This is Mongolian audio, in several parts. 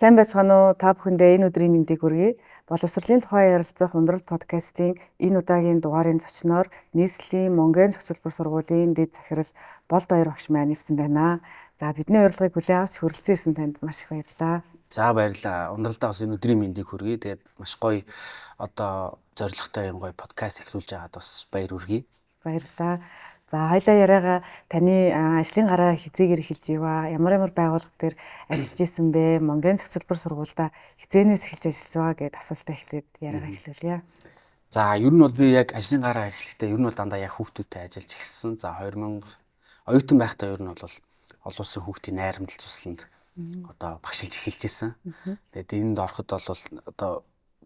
Сайн байцгаана уу? Та бүхэндээ энэ өдрийн мэндийг хүргэе. Боловсролын тухай ярилцах Ундрал подкастын энэ удаагийн дугаарын зочноор нийслэлийн Монгийн цогцлбор сургуулийн дэд захирал Болд Баяр багш маань ирсэн байна. За, бидний урилгыг хүлээн авч хүрэлцэн ирсэн танд маш их баярлалаа. За, баярлалаа. Ундралдаа бас энэ өдрийн мэндийг хүргэе. Тэгээд маш гоё одоо зорилготой юм гоё подкаст эхлүүлж байгаад бас баяр хүргэе. Баярлалаа. За, хоёлаа яриагаа таны ажлын гараа хэзээгээр эхэлж ива, ямар ямар байгууллага дээр ажиллаж исэн бэ? Монгийн цогцлбор сургуультай хэзээнээс эхэлж ажиллаж байгаа гэдээ асуултаа эхлээд яриагаа эхлүүлье. За, ер нь бол би яг ажлын гараа эхлэхдээ ер нь бол дандаа яг хүүхдүүдтэй ажиллаж эхэлсэн. За, 2000 оюутан байхдаа ер нь бол олон улсын хүүхдийн найрамдал цусланд одоо багшилж эхэлж исэн. Тэгээд энд ороход бол одоо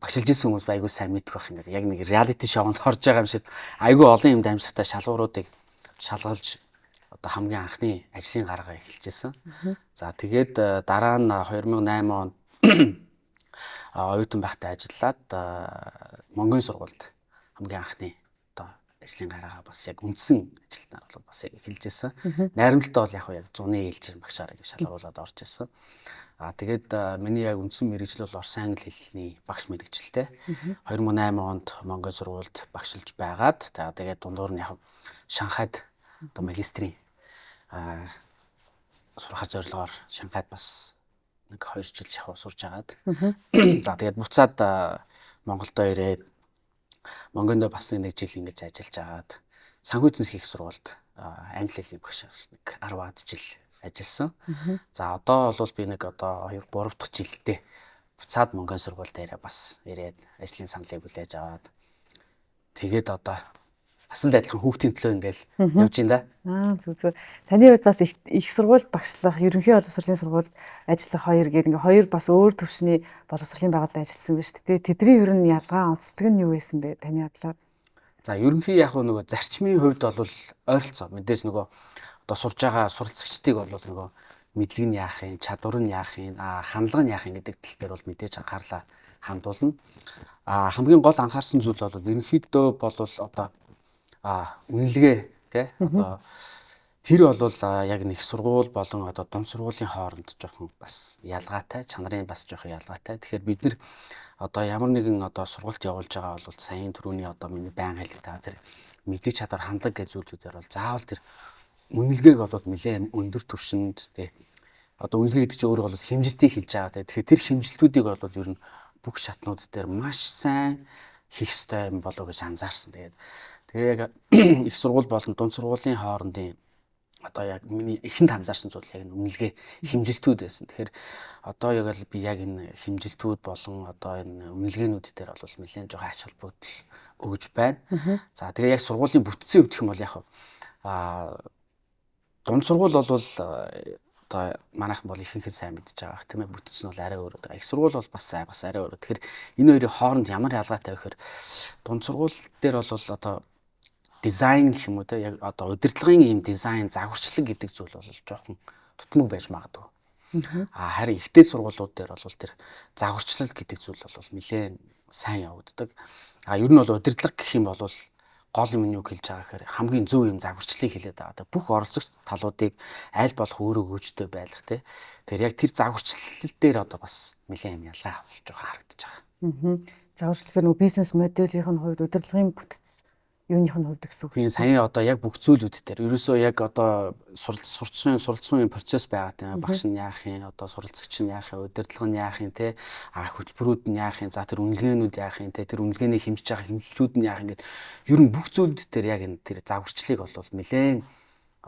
багшилж исэн хүмүүс айгүй сайн мэдэх байх, ингээд яг нэг reality show нд орж байгаа юм шиг айгүй олон юм дамжлагатай шалгууруудыг шалгалж одоо хамгийн анхны ажлын гаргаа эхэлж исэн. За, тэгээд дараа нь 2008 онд оюутан байхдаа ажиллаад Монгийн сургуульд хамгийн анхны одоо ажлын гараагаа бас яг үндсэн ажилтнаар бол бас яг эхэлж исэн. Найрамдалтай бол яг зуны ээлжийн багшаар ингэ шалгаруулад орж исэн. Аа, тэгээд миний яг үндсэн мэргэжил бол орос англи хэлний багш мэргэжилтэй. 2008 онд Монгийн сургуульд багшилж байгаад, тэгээд дундуур нь яг Шанхайд одоо магистрийн сурахар зорилгоор Шанхайд бас нэг 2 жил шахуу сурж агаад. За, тэгээд буцаад Монголдо ирээд Монгондо бас нэг жил ингэж ажиллаж агаад санхүү эзэмших их сургуульд англи хэлний багшаар нэг 10-аад жил ажилласан. За, одоо бол би нэг одоо 2 3 дахь жилдээ буцаад Монгийн сургууль дээрээ бас ирээд ажлын саналыг хүлээж аваад, тэгээд одоо бас л адилхан хүүхдийн төлөө ингээл явж байна да. Аа, зүг зүг. Таны хувьд бас их сургуульд багшлах, ерөнхий боловсролын сургуульд ажиллах хоёр гэдэг ингээ хоёр бас өөр төвшний боловсролын байгууллагад ажилласан ба шүү дээ. Тэдний ер нь ялгаа, онцлог нь юу байсан бэ таны бодлоор? За, ерөнхий яг нөгөө зарчмын хувьд бол ойролцоо. Мэдээж нөгөө одоо сурж байгаа суралцагчдыг бол нөгөө мэдлэг нь яах юм, чадвар нь яах юм, хандлага нь яах юм гэдэг тал дээр бол мэдээж анхаарлаа хандуулна. А хамгийн гол анхаарсан зүйл бол ерөнхийдөө бол одоо үнэлгээ тий, одоо тэр бол яг нэг сургууль болон одоо дунд сургуулийн хооронд жоохон бас ялгаатай, чанарын бас жоохон ялгаатай. Тэгэхээр бид нар одоо ямар нэгэн одоо сургалт явуулж байгаа бол саяын түрүүний одоо миний байн хэлдэг та тэр мэдлэг, чадвар, хандлага гэж зүйлүүдээр бол заавал тэр үнэлгээг бол нэлээд өндөр түвшинд тий, одоо үнэлгээ гэдэг чинь өөрөө бол хэмжилтийг хэлж байгаа тий. Тэгэхээр тэр хэмжилтүүдийг бол ер нь бүх шатнууд дээр маш сайн хийх ёстой юм болоо гэж анзаарсан. Тэгээд тэгээ яг их сургууль болон дунд сургуулийн хоорондын одоо яг миний эхэнд анзаарсан зүйл яг үнэлгээ, хэмжилтүүд байсан. Тэгэхээр одоо яг л би яг энэ хэмжилтүүд болон одоо энэ үнэлгээнүүд дээр бол нэлээд жоохон ач холбогдол өгж байна. За, тэгээ яг сургуулийн бүтцийн хувьд гэх юм бол яг дунд сургууль бол одоо манайхан бол ихэнх нь сайн мэдж байгаа тийм ээ, бүтц нь бол арай өөр. Их сургууль бол бас бас арай өөр. Тэгэхээр энэ хоёрын хооронд ямар ялгаатай вэ гэхээр дунд сургууль дээр бол одоо дизайн гэх юм уу те, яг одоо удирдлагын ийм дизайн, загварчлаг гэдэг зүйл бол жоохон дутмаг байж магадгүй. А харин ихтэй сургуулиуд дээр бол тэр загварчлал гэдэг зүйл бол нэлээд сайн явагддаг. А ер нь бол удирдлага гэх юм бол гол юм нь юу хэлж байгаа гэхээр хамгийн зөв юм загварчлалыг хэлээд байгаа. Бүх оролцогч талуудыг аль болох өөрөө өгөөжтэй байлгах те. Тэр яг тэр загварчлал дээр одоо бас нэлээд юм ялгаа болж байгаа харагдаж байгаа. Загварчлал гэхээр нөгөө бизнес моделийн хувьд, удирдлагын бүтэц юуных нь хувьд гэсэн үг. Тийм, саяын одоо яг бүх зүйлүүд дээр ерөөсөө яг одоо суралцсан процесс байгаа тийм, багш нь яах юм, одоо суралцагч нь яах юм, удирдлага нь яах юм те, хөтөлбөрүүд нь яах юм, за тэр үнэлгээнүүд яах юм те, тэр үнэлгээнийг хэмжиж байгаа хэмжилтүүд нь яах юм гэд ер нь бүх зүйлүүд дээр яг энэ тэр загварчлалыг бол нэлээд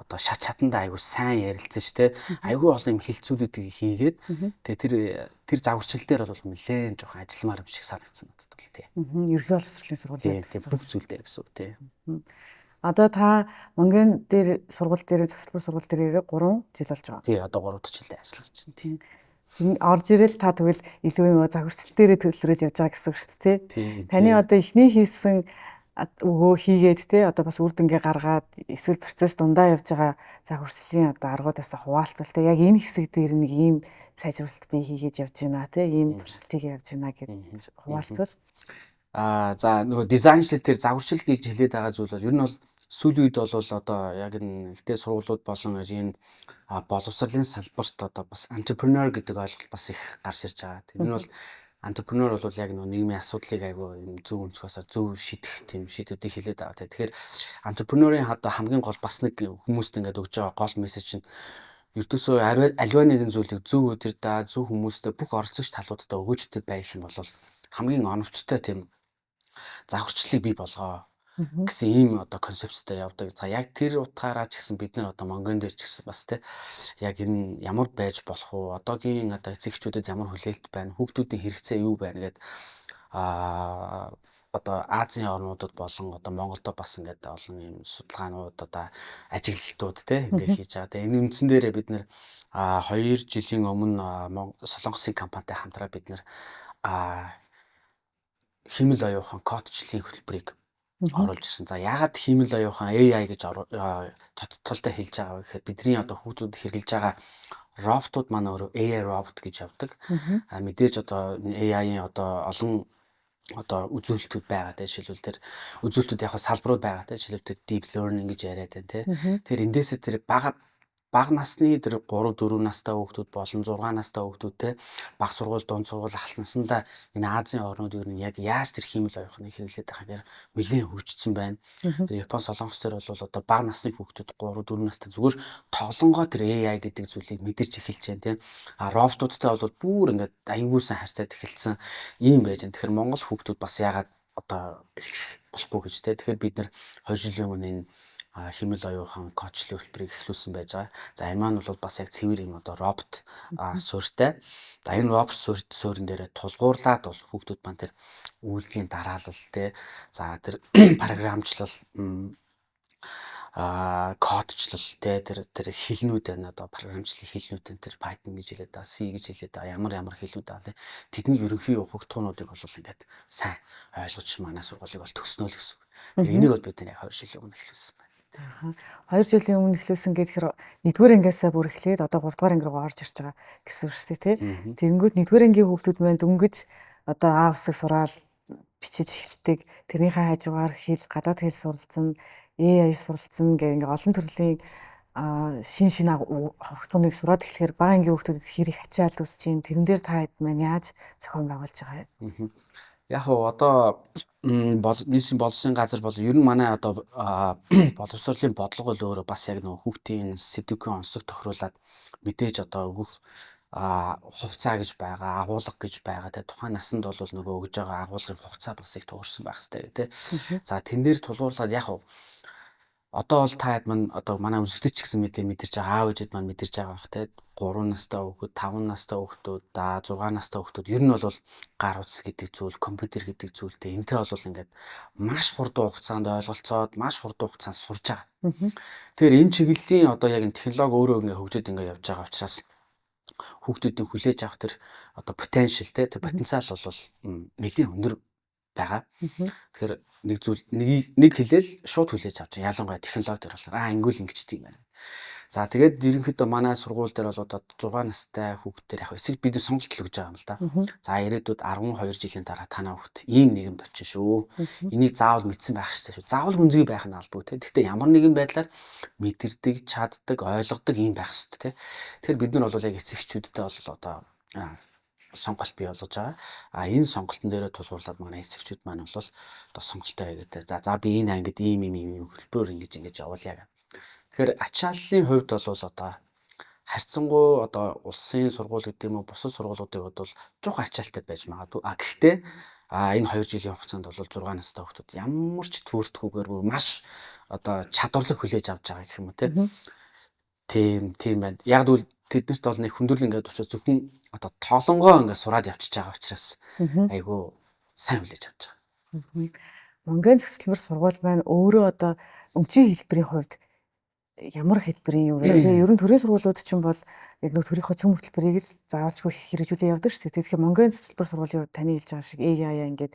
одоо шат шатандаа айгу сайн ярилцаж те, айгу олон юм хэлцүүлүүдийг хийгээд тэгээ тэр загварчлал дээр бол нэлээд жоохон ажилламаар юм шиг санагдсан надад бол тий. Ерөнхий боловсролын сургуулийн бүх зүйл дээр гэсэн үг тий. Одоо та Монгийн дээр сургууль дээр, цогцлбор сургууль дээр 3 жил болж байгаа. Тий, одоо 3 дахь жилдээ ажиллаж байна. Тийм. Орж ирэл та тэгвэл илүү юм загварчлал дээрээ төлөвлөрөөд явж байгаа гэсэн үг шүү дээ. Таны одоо эхний хийсэн өгөө хийгээд те, одоо бас үр дүнгээ гаргаад эсвэл процесс дундаа явж байгаа загварчлалын одоо аргуудаас хуваалцвал те, яг энэ хэсэг дээр нэг ийм сайжруулалт би хийгээд явж байна те, ийм туршилт хийгээд явж байна гэд хуваалцвал. Аа, за, нөгөө дизайнчлал, тэр загварчлал гэж хэлээд байгаа зүйл бол ер нь бол Сүүлийн үед бол одоо яг энэ ихтэй сургуулиуд болон энэ боловсролын салбарт одоо бас entrepreneur гэдэг ойлголт бас их гарч ирж байгаа. Тэр нь бол entrepreneur бол яг нөгөө нийгмийн асуудлыг айгүй юм зөв өнцгөөсөө зөв шийдэх тийм шийдвүүдийг хэлээд байгаа. Тэгэхээр entrepreneur-ын одоо хамгийн гол бас нэг хүмүүст ингээд өгж байгаа гол мессеж нь ердөөсөө аливаа нэгэн зүйлийг зөв удирдаа, зөв хүмүүстэй, бүх оролцогч талуудтай өгөөжтэй байх юм бол хамгийн оновчтой тийм загварчлалыг бий болгоо гэсэн ийм одоо концепцтэй явдаг. За, яг тэр утгаараа ч гэсэн бид нар одоо Монгон дээр ч гэсэн бас те яг энэ ямар байж болох уу? Одоогийн одоо эцэг эхчүүдэд ямар хүлээлт байна? Хүүхдүүдийн хэрэгцээ юу байна гэд одоо Азийн орнуудад болон одоо Монголдо бас ингээд олон юм судалгаанууд, одоо ажиглалтууд те ингээд хийж байгаа. Тэгээ энэ үндсэн дээрээ бид нэр 2 жилийн өмнө Солонгосын компанитай хамтраа бид нэр хиймэл оюун ухаан кодчлалын хөтөлбөрийг оруулж ирсэн. За, яагаад хиймэл оюун ухаан AI гэж тодтолтой хэлж байгаа вэ гэхээр бидний одоо хүүхдүүд хэрэглэж байгаа роботууд маань өөрөө AI робот гэж явдаг. Мэдээж одоо AI-ийн одоо олон одоо үзүүлэлтүүд байгаа те, жишээлбэл тэр үзүүлэлтүүд яг салбарууд байгаа те, жишээлбэл тэр deep learning гэж яриад байна те. Тэгэхээр эндээсээ тэр бага бага насны тэр 3 4 настай хүүхдүүд болон 6 настай хүүхдүүд те, бага сургууль, дунд сургууль, ахлах насандаа энэ Азийн орнууд ер нь яг яаж тэр хиймэл оюун ухааныг хэрэглээд байгааг нэлээд хөгжсөн байна. Тэр Япон, Солонгос дээр бол одоо бага насны хүүхдүүд 3 4 настай зүгээр тоглонгоо тэр AI гэдэг зүйлийг мэдэрч эхэлж байна те. А роботуудтай бол бүр ингээд аюулсан сайн харьцаад эхэлсэн ийм байж байна. Тэгэхээр Монгол хүүхдүүд бас яагаад одоо эхлэх болохгүй гэж те. Тэгэхээр бид нар 2 жилийн өмнө энэ хиймэл оюун ухаан кодчлалын хөтөлбөрийг эхлүүлсэн байж байгаа. За, энэ маань бол бас яг цэвэр юм одоо робот суурьтай. За, энэ робот суурин дээрээ тулгуурлаад бол хүүхдүүд маань тэр үйлдэлийн дараалал те, за тэр програмчлал, кодчлал те, тэр тэр хэлнүүд байна, одоо програмчлалын хэлнүүд байна, тэр Python гэж хэлээд байгаа, C гэж хэлээд байгаа, ямар ямар хэлнүүд байгаа те, тэдний ерөнхий ухагтхуунуудыг бол ингээд сайн ойлгож манай сургуулийг бол төгснөө л гэсэн үг. Тэгэхээр энийг бол бид нар яг 2 жилийн өмнө эхлүүлсэн байна. 2 жилийн өмнө эхлүүлсэн гэхээр нэгдүгээр ангиасаа бүр эхлээд одоо 3 дугаар анги руу орж ирж байгаа гэсэн үг шүү дээ, тий. Тэгэнгүүт нэгдүгээр ангийн хүүхдүүд маань дөнгөж одоо А үсэг сураал бичиж эхэлдэг. Тэрнийхээ хажуугаар хэл, гадаад хэл суралцсан, AI суралцсан гэх ингээ олон төрлийн шин шин хогтгоныг сураад эхлэхээр бага ангийн хүүхдүүдэд хэр их ачаал үүсэж чинь, тэрэн дээр та хэд маань яаж зохион байгуулж байгаа юм? Яг уу одоо нийсийн боловсролын газар бол ер нь манай одоо боловсролын бодлого бол өөрөө бас яг нөгөө хүүхдийн сэдвийн онцлог тохируулаад мэдээж одоо өгөх хугацаа гэж байгаа, агуулга гэж байгаа те, тухайн насанд бол нөгөө өгж байгаа агуулгын хугацаа бас их тохирсон байх хэрэгтэй те. За, тэн дээр тулгуурлаад яг одоо бол та хэд маань одоо манай үзэгдэж ч гэсэн мэдээ мэдэрч байгаа, аав ээжүүд маань мэдэрч байгаа бах те, 3 настай хүүхэд, 5 настай хүүхдүүд, 6 настай хүүхдүүд ер нь бол гар утас гэдэг зүйл, компьютер гэдэг зүйлтэй энтэй бол ингээд маш хурдан хугацаанд ойлголцоод, маш хурдан хугацаанд сурж байгаа. Тэгэхээр энэ чиглэлийн одоо яг энэ технологи өөрөө ингээд хөгжөөд ингээд явж байгаа учраас хүүхдүүдийн хүлээж авах тэр одоо потенциал те, тэр потенциал бол нэлээн өндөр байгаа. Тэгэхээр нэг зүйл нэг нэг хэлээл шууд хүлээж авч байгаа. Ялангуяа технологи дээр болохоор ингүүл ингэчдэг юм байна. За, тэгээд ерөнхийдөө манай сургууль дээр бол одоо 6 настай хүүхдээр яг эцэг бид нар сонголт л өгж байгаа юм л да. За, ирээдүйд 12 жилийн дараа танаа хүүхд ийм нийгэмд очно шүү. Энийг заавал мэдсэн байх хэрэгтэй шүү. Заавал гүнзгий байх нь албагүй те. Гэхдээ ямар нэгэн байдлаар мэдэрдэг, чаддаг, ойлгодог ийм байх хэрэгтэй те. Тэгэхээр бид нар бол яг эцэг эхчүүдтэй бол одоо сонголт бий болгож байгаа. А энэ сонголтын дээрээ тулгуурлаад манай эцэгчүүд маань бол одоо сонголтоо хийгээд, за би энэ ангид ийм ийм ийм хөтөлбөрөөр ингэж ингэж явуулъя гэх. Тэгэхээр ачааллын хувьд бол одоо харьцангуй одоо улсын сургууль гэдэг юм уу, бусад сургуулиудын хувьд бол жоохон ачаалтай байж магадгүй. А гэхдээ энэ 2 жилийн хугацаанд бол 6 настай хүүхдүүд ямар ч төртгүүгээр маш одоо чадварлаг хүлээж авч байгаа гэх юм уу те. Тийм байна. Яг тэгвэл тэднэрт бол нэг хүндрэл ингээд очиж зөвхөн одоо тоглонгоо ингээд сураад явчихж байгаа учраас айгүй сайн хүлээж авч байгаа. Монгийн зохицлмөр сургууль маань өөрөө одоо өмчийн хэлбэрийн хувьд ямар хэлбэрийн юм бэ? Тэгээ ер нь төрийн сургуулиуд ч юм бол яг нэг төрийнхөө цөм хөтөлбөрийг л заавалчгүй хэрэгжүүлээ явдаг шүү дээ. Тэгэхээр Монгийн зохицлмөр сургуулийн хувьд таны хэлж байгаа шиг AI ингээд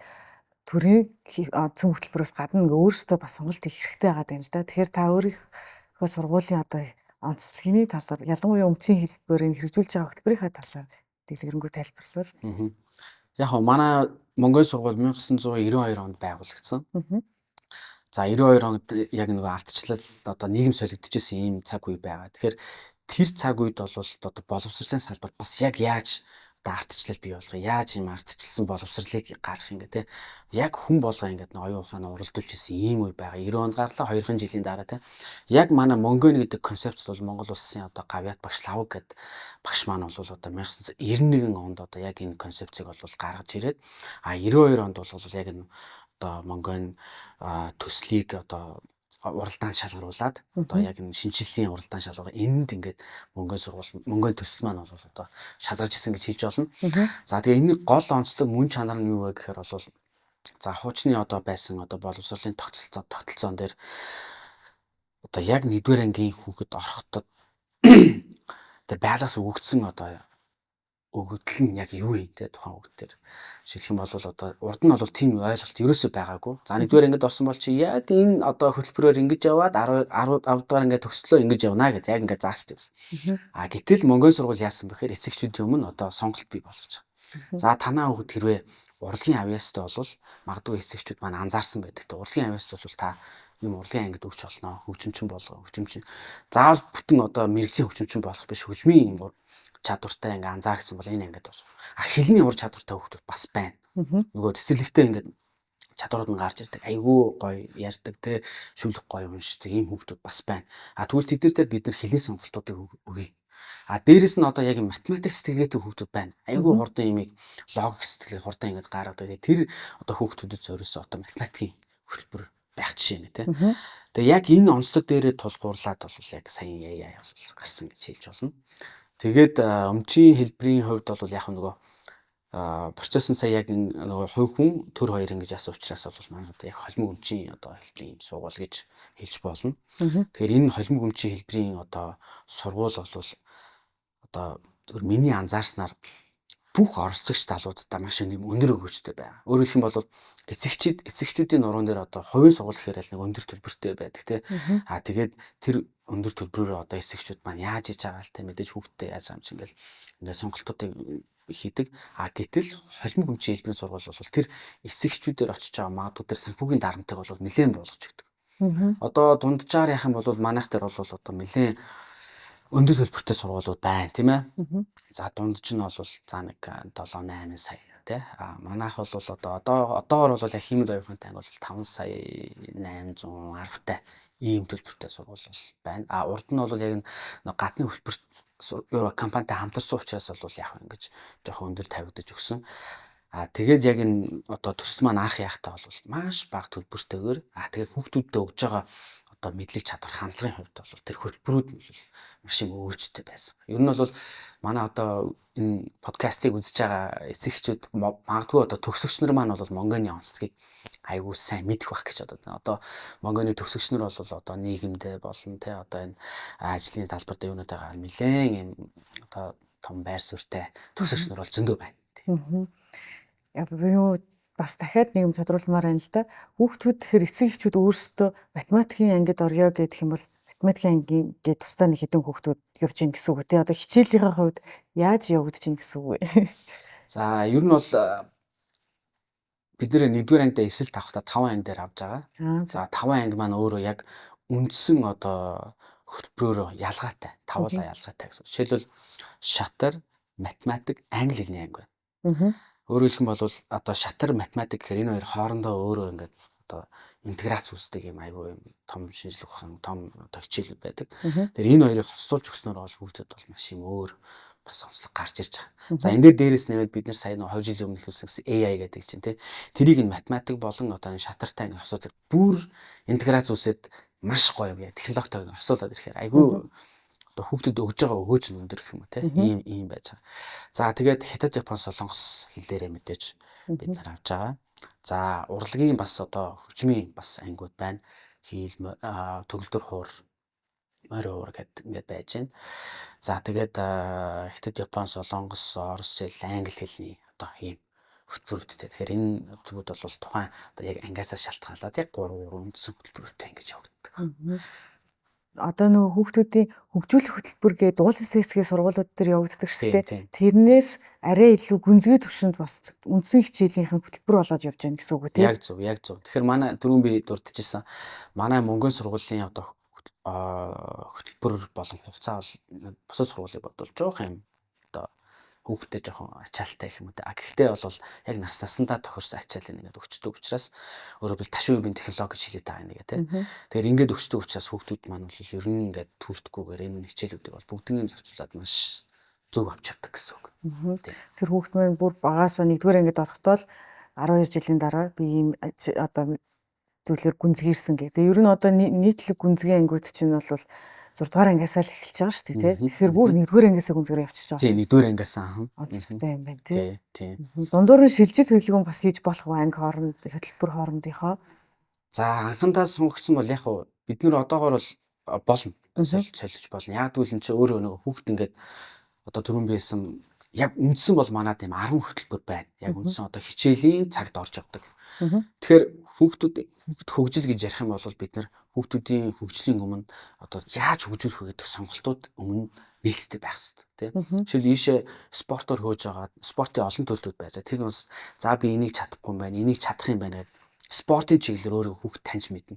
төрийн цөм хөтөлбөрөөс гадна ингээ өөрсдөө бас сонголт хийх хэрэгтэй байгаа юм л да. Тэгэхээр та өөрийнхөө сургуулийн одоо онцлогийн талаар, ялангуяа өмчийн хэлбэрийг хэрэгжүүлж байгаа хөтөлбөрийнхаа талаар дэлгэрэнгүй тайлбарлавал. Яг нь манай Монголын сургууль 1992 онд байгуулагдсан. За 92 онд яг нөгөө ардчлал одоо нийгэм солигдчихсэн ийм цаг үе байгаа. Тэгэхээр тэр цаг үед бол одоо боловсролын салбар бас яг яаж одоо ардчлал бий болгох, яаж юм ардчилсан боловсролыг гаргах ингээ те. Яг хүн болгоо ингээд нэг оюун ухаанаа уралдуулж исэн ийм үе байгаа. 90 онд гарлаа, 2 жилийн дараа те. Яг манай Монгоны гэдэг концепц бол Монгол улсын одоо гавьяат багш Лавг гэдэг багш маань бол одоо 1991 онд одоо яг энэ концепцийг бол гаргаж ирээд, а 92 онд бол яг энэ одоо Монгон төслийг одоо уралдаан шалгаруулад, одоо яг энэ шинэчлэлийн уралдаан шалгуур энд ингээд мөнгөн сургууль, мөнгөн төсөл маань бол одоо шалгарч исэн гэж хэлж болно. За тэгээ энэ гол онцлог мөн чанар нь юу вэ гэхээр бол за хуучны одоо байсан одоо боловсролын тогтолцоон дээр одоо яг нэгдүгээр ангийн хүүхэд орохдоо тэр байлаас өгөгдсөн одоо өгөгдөл нь яг юу юм те тухайн хүүхэд дээр. Жишээлх юм бол одоо урд нь бол тийм ойлголт ерөөсөө байгаагүй. За нэгдүгээр ангид орсон бол чи яг энэ одоо хөтөлбөрөөр ингэж яваад 10 10 дугаар ингээд төгслөө ингэж явна гэдээ яг ингээд заачдаг байсан. А гэтэл Монгол сургууль яасан бэхээр эцэгчүүдийн өмнө одоо сонголт бий болгож байгаа. За танаа хүүхэд хэрвээ урлагийн авьяастай бол магадгүй эцэгчүүд маань анзаарсан байдаг. Тэ урлагийн авьяастай бол та юм урлагийн ангид өгч болно. Хөгжимчин болго, хөгжимчин. Заавал бүтэн одоо мэрэгжлийн хөгжимчин болох биш, хөгжмийн юм чадвартай ингээ анзаарчихсан бол энэ ангид бас. А хэлний ур чадвартай хүүхдүүд бас байна. Нөгөө цэцэрлэгтэй ингээд чадварууд нь гарч ирдэг. Айгүй гоё ярьдаг те, шүлэг гоё уншдаг ийм хүүхдүүд бас байна. А тэгвэл тэд нар дээр бид нар хэлний сонголтуудыг өгье. А дээрэс нь одоо яг математик сэтгэлгээтэй хүүхдүүд байна. Айгүй хурдан имийг логик сэтгэлгээ хурдан ингээд гаргадаг. Тэр одоо хүүхдүүдэд зориулсан одоо математикийн хөтөлбөр байх жишээ нэ те. Тэгээ яг энэ онцлог дээрээ тулгуурлаад бол яг сайн яа бол гарсан гэж хэлж болно. Тэгээд өмчийн хэлбэрийн хувьд бол яг нөгөө процесс нь сая яг нөгөө хувь хүн төр хоёр ингэж яасан учраас бол манай одоо яг холимог өмчийн одоо хэлбэрийн сургууль гэж хэлж болно. Тэгэхээр энэ холимог өмчийн хэлбэрийн одоо сургууль бол одоо зөвхөн миний анзаарснаар бүх оролцогч талуудаа маш өндөр өгөөжтэй байгаа. Өөрөөр хэлэх юм бол эцэгчүүдийн нуруунд дээр одоо хувийн сургууль гэхээр л нэг өндөр төлбөртэй байдаг те. А тэгээд тэр өндөр төлбөрөөр одоо эцэгчүүд маань яаж хийж байгаа л те, мэдээж хүүхдтэй яаж байгаа юм чинь ингээл ингээд сонголтуудыг хийдэг. А гэтэл холимог өмчийн хэлбэрийн сургууль бол тэр эцэгчүүдээр очиж байгаа магадгүй тэр санхүүгийн дарамтыг бол нэлээд буулгаж өгдөг. Одоо дунджаар яах юм бол манайх дээр бол одоо нэлээд өндөр төлбөртэй сургуулиуд байна тийм ээ. За дундж нь бол за нэг 7 8 сая тий. А манайх бол одоо одоогор бол яг хиймэл оюун ухаантай анги бол 5 сая 810-тай ийм төлбөртэй сургууль бол байна. А урд нь бол яг гадны хөтөлбөр компанитай хамтарсан учраас бол яг ингэж жоохон өндөр тавигдаж өгсөн. А тэгээд яг энэ одоо төсөл маань анх яахтаа бол маш бага төлбөртэйгээр а тэгээд хүүхдүүдэд өгж байгаа одоо мэдлэг чадвар хандлагын хувьд бол тэр хөтөлбөрүүд нь бол маш юм өгөөжтэй байсан. Ер нь бол манай одоо энэ подкастыг үзэж байгаа эцэгчүүд магадгүй одоо төгсөгч нар маань бол Монгоны онцлогийг айгүй сайн мэдэх байх гэж бодод. Одоо Монгоны төгсөгч нар бол одоо нийгэмдээ болон те одоо энэ ажлын талбар дээр юунуудаа нэлээд юм одоо том байр суурьтай төгсөгч нар бол зөндөө байна. Яг юу бас дахиад нэг юм тодруулмаар байна л да. Хүүхдүүд тэгэхээр эцэг эхчүүд өөрсдөө математикийн ангид орё гэх юм бол математикийн ангийн гээд тусдаа нэг хэдэн хүүхдүүд явж гин гэсэн үг үү те. Одоо хичээлийнхээ хувьд яаж явагдаж гин гэсэн үг вэ? За ер нь бол бид нэр нэгдүгээр ангидаа эсэлт авахдаа 5 анги дээр авч байгаа. За 5 анги маань өөрөө яг үндсэн одоо хөтөлбөрөөрөө ялгаатай, тавуулаа ялгаатай гэсэн. Жишээлбэл шатар, математик, англи хэлний анги байна. Өөрөөр хэлэх юм бол одоо шатар, математик гэхээр энэ хоёр хоорондоо өөрөө ингээд одоо интеграц үүсдэг юм айгүй юм том шинжлэх ухаан, том одоо хичээлүүд байдаг. Тэгэхээр энэ хоёрыг хослуулж өгснөөр бол хүүхдүүд бол маш юм өөр бас онцлог гарч ирж байгаа. За энэ дээр дээрээс нэмээд бид нэр сая 2 жилийн өмнө хэлсэн AI гэдэг чинь тий. Тэрийг нь математик болон одоо энэ шатартай ингээд хосууд бүр интеграц үүсээд маш гоё юм яа технологитой хосуулаад ирэхээр айгүй одоо хүүхдэд өгж байгаа өгөөж нь өндөр гэх юм уу те ийм байж байгаа. За тэгээд Хятад, Япон, Солонгос хэлээрээ мэдээж бид нар авч байгаа. За урлагийн бас одоо хөгжмийн бас ангиуд байна. Хийл, төгөлдөр хуур, морь уур гэд ингээд байж байна. За тэгээд Хятад, Япон, Солонгос, Орос хэл, англи хэлний одоо ийм хөтөлбөрүүдтэй. Тэгэхээр энэ хөтөлбөрүүд бол тухайн одоо яг ангиасаа шалтгаалаад яг 3 3 үндсэн хөтөлбөрүүдтэй ингэж явагддаг. Одоо нөгөө хүүхдүүдийн хөгжүүлэх хөтөлбөр гэдэг дуулан сексгийн сургуулиуд дээр явагддаг шүү дээ. Тэрнээс арай илүү гүнзгий түвшинд бас үндсэн хичээлийнхэн хөтөлбөр болоод явж байна гэсэн үг үү те? Яг зөв, яг зөв. Тэгэхээр манай түрүүн би дурдчихсан. Манай мөнгөн сургуулийн одоо хөтөлбөр болон хугацаа бол бусад сургуулийг бодвол жоох юм одоо хүүхдээ жоохон ачаалтай гэх юм уу те. А гэхдээ бол яг нас насандаа тохирсон ачаал ингээд өгчдөг учраас өөрөөр хэлбэл ташуу үеийн технологи гэж хэлээд байгаа юм те. Тэгэхээр ингээд өгчдөг учраас хүүхдүүд маань бол ер нь ингээд төртгүүгээр энэ хичээлүүдийг бол бүгднийг зохицуулаад маш зөв авч явдаг гэсэн үг. Тэр хүүхд маань бүр багасаа 1-р ангид орохдоо л 12 жилийн дараа би ийм одоо зүйлээр гүнзгийрсэн гэх. Тэгээ ер нь одоо нийтлэг гүнзгий ангиуд чинь бол 6 дугаар ангиасаа л эхэлж байгаа шүү дээ тий. Тэгэхээр бүр 1-р ангиасаа гүнзгийрээ явчихж байгаа. Тий, 1-р ангиасаа. Онцлогтой юм байна тий. Тий. Дундуур нь шилжил хөдөлгөөн бас хийж болох уу анги хооронд, хөтөлбөр хоорондынхоо? За, анхандаа сонгогдсон бол яг хуу бид нэр одоогоор бол болно. Солиж болно. Яг тэгвэл эн чинь өөрөө нөгөө хүүхд ингээд одоо түрүүн биесэн яг үндсэн бол манад юм 10 хөтөлбөр байна. Яг үндсэн одоо хичээлийн цагт орж явдаг. Тэгэхээр хүүхдүүд хүүхд хөгжил гэж ярих юм бол бид нэр хүүхдүүдийн хөгжлийн өмнө одоо яаж хөгжүүлэх вэ гэдэг сонголтууд өмнө нээлттэй байх хэрэгтэй тийм. Жишээл ийшээ спортоор хөөж байгаа спортын олон төрлүүд байж байгаа. Тэр бас за би энийг чадахгүй юм байна, энийг чадах юм байна гэдэг спортын чиглэлээр өөрөө хүүхд таньж мэднэ.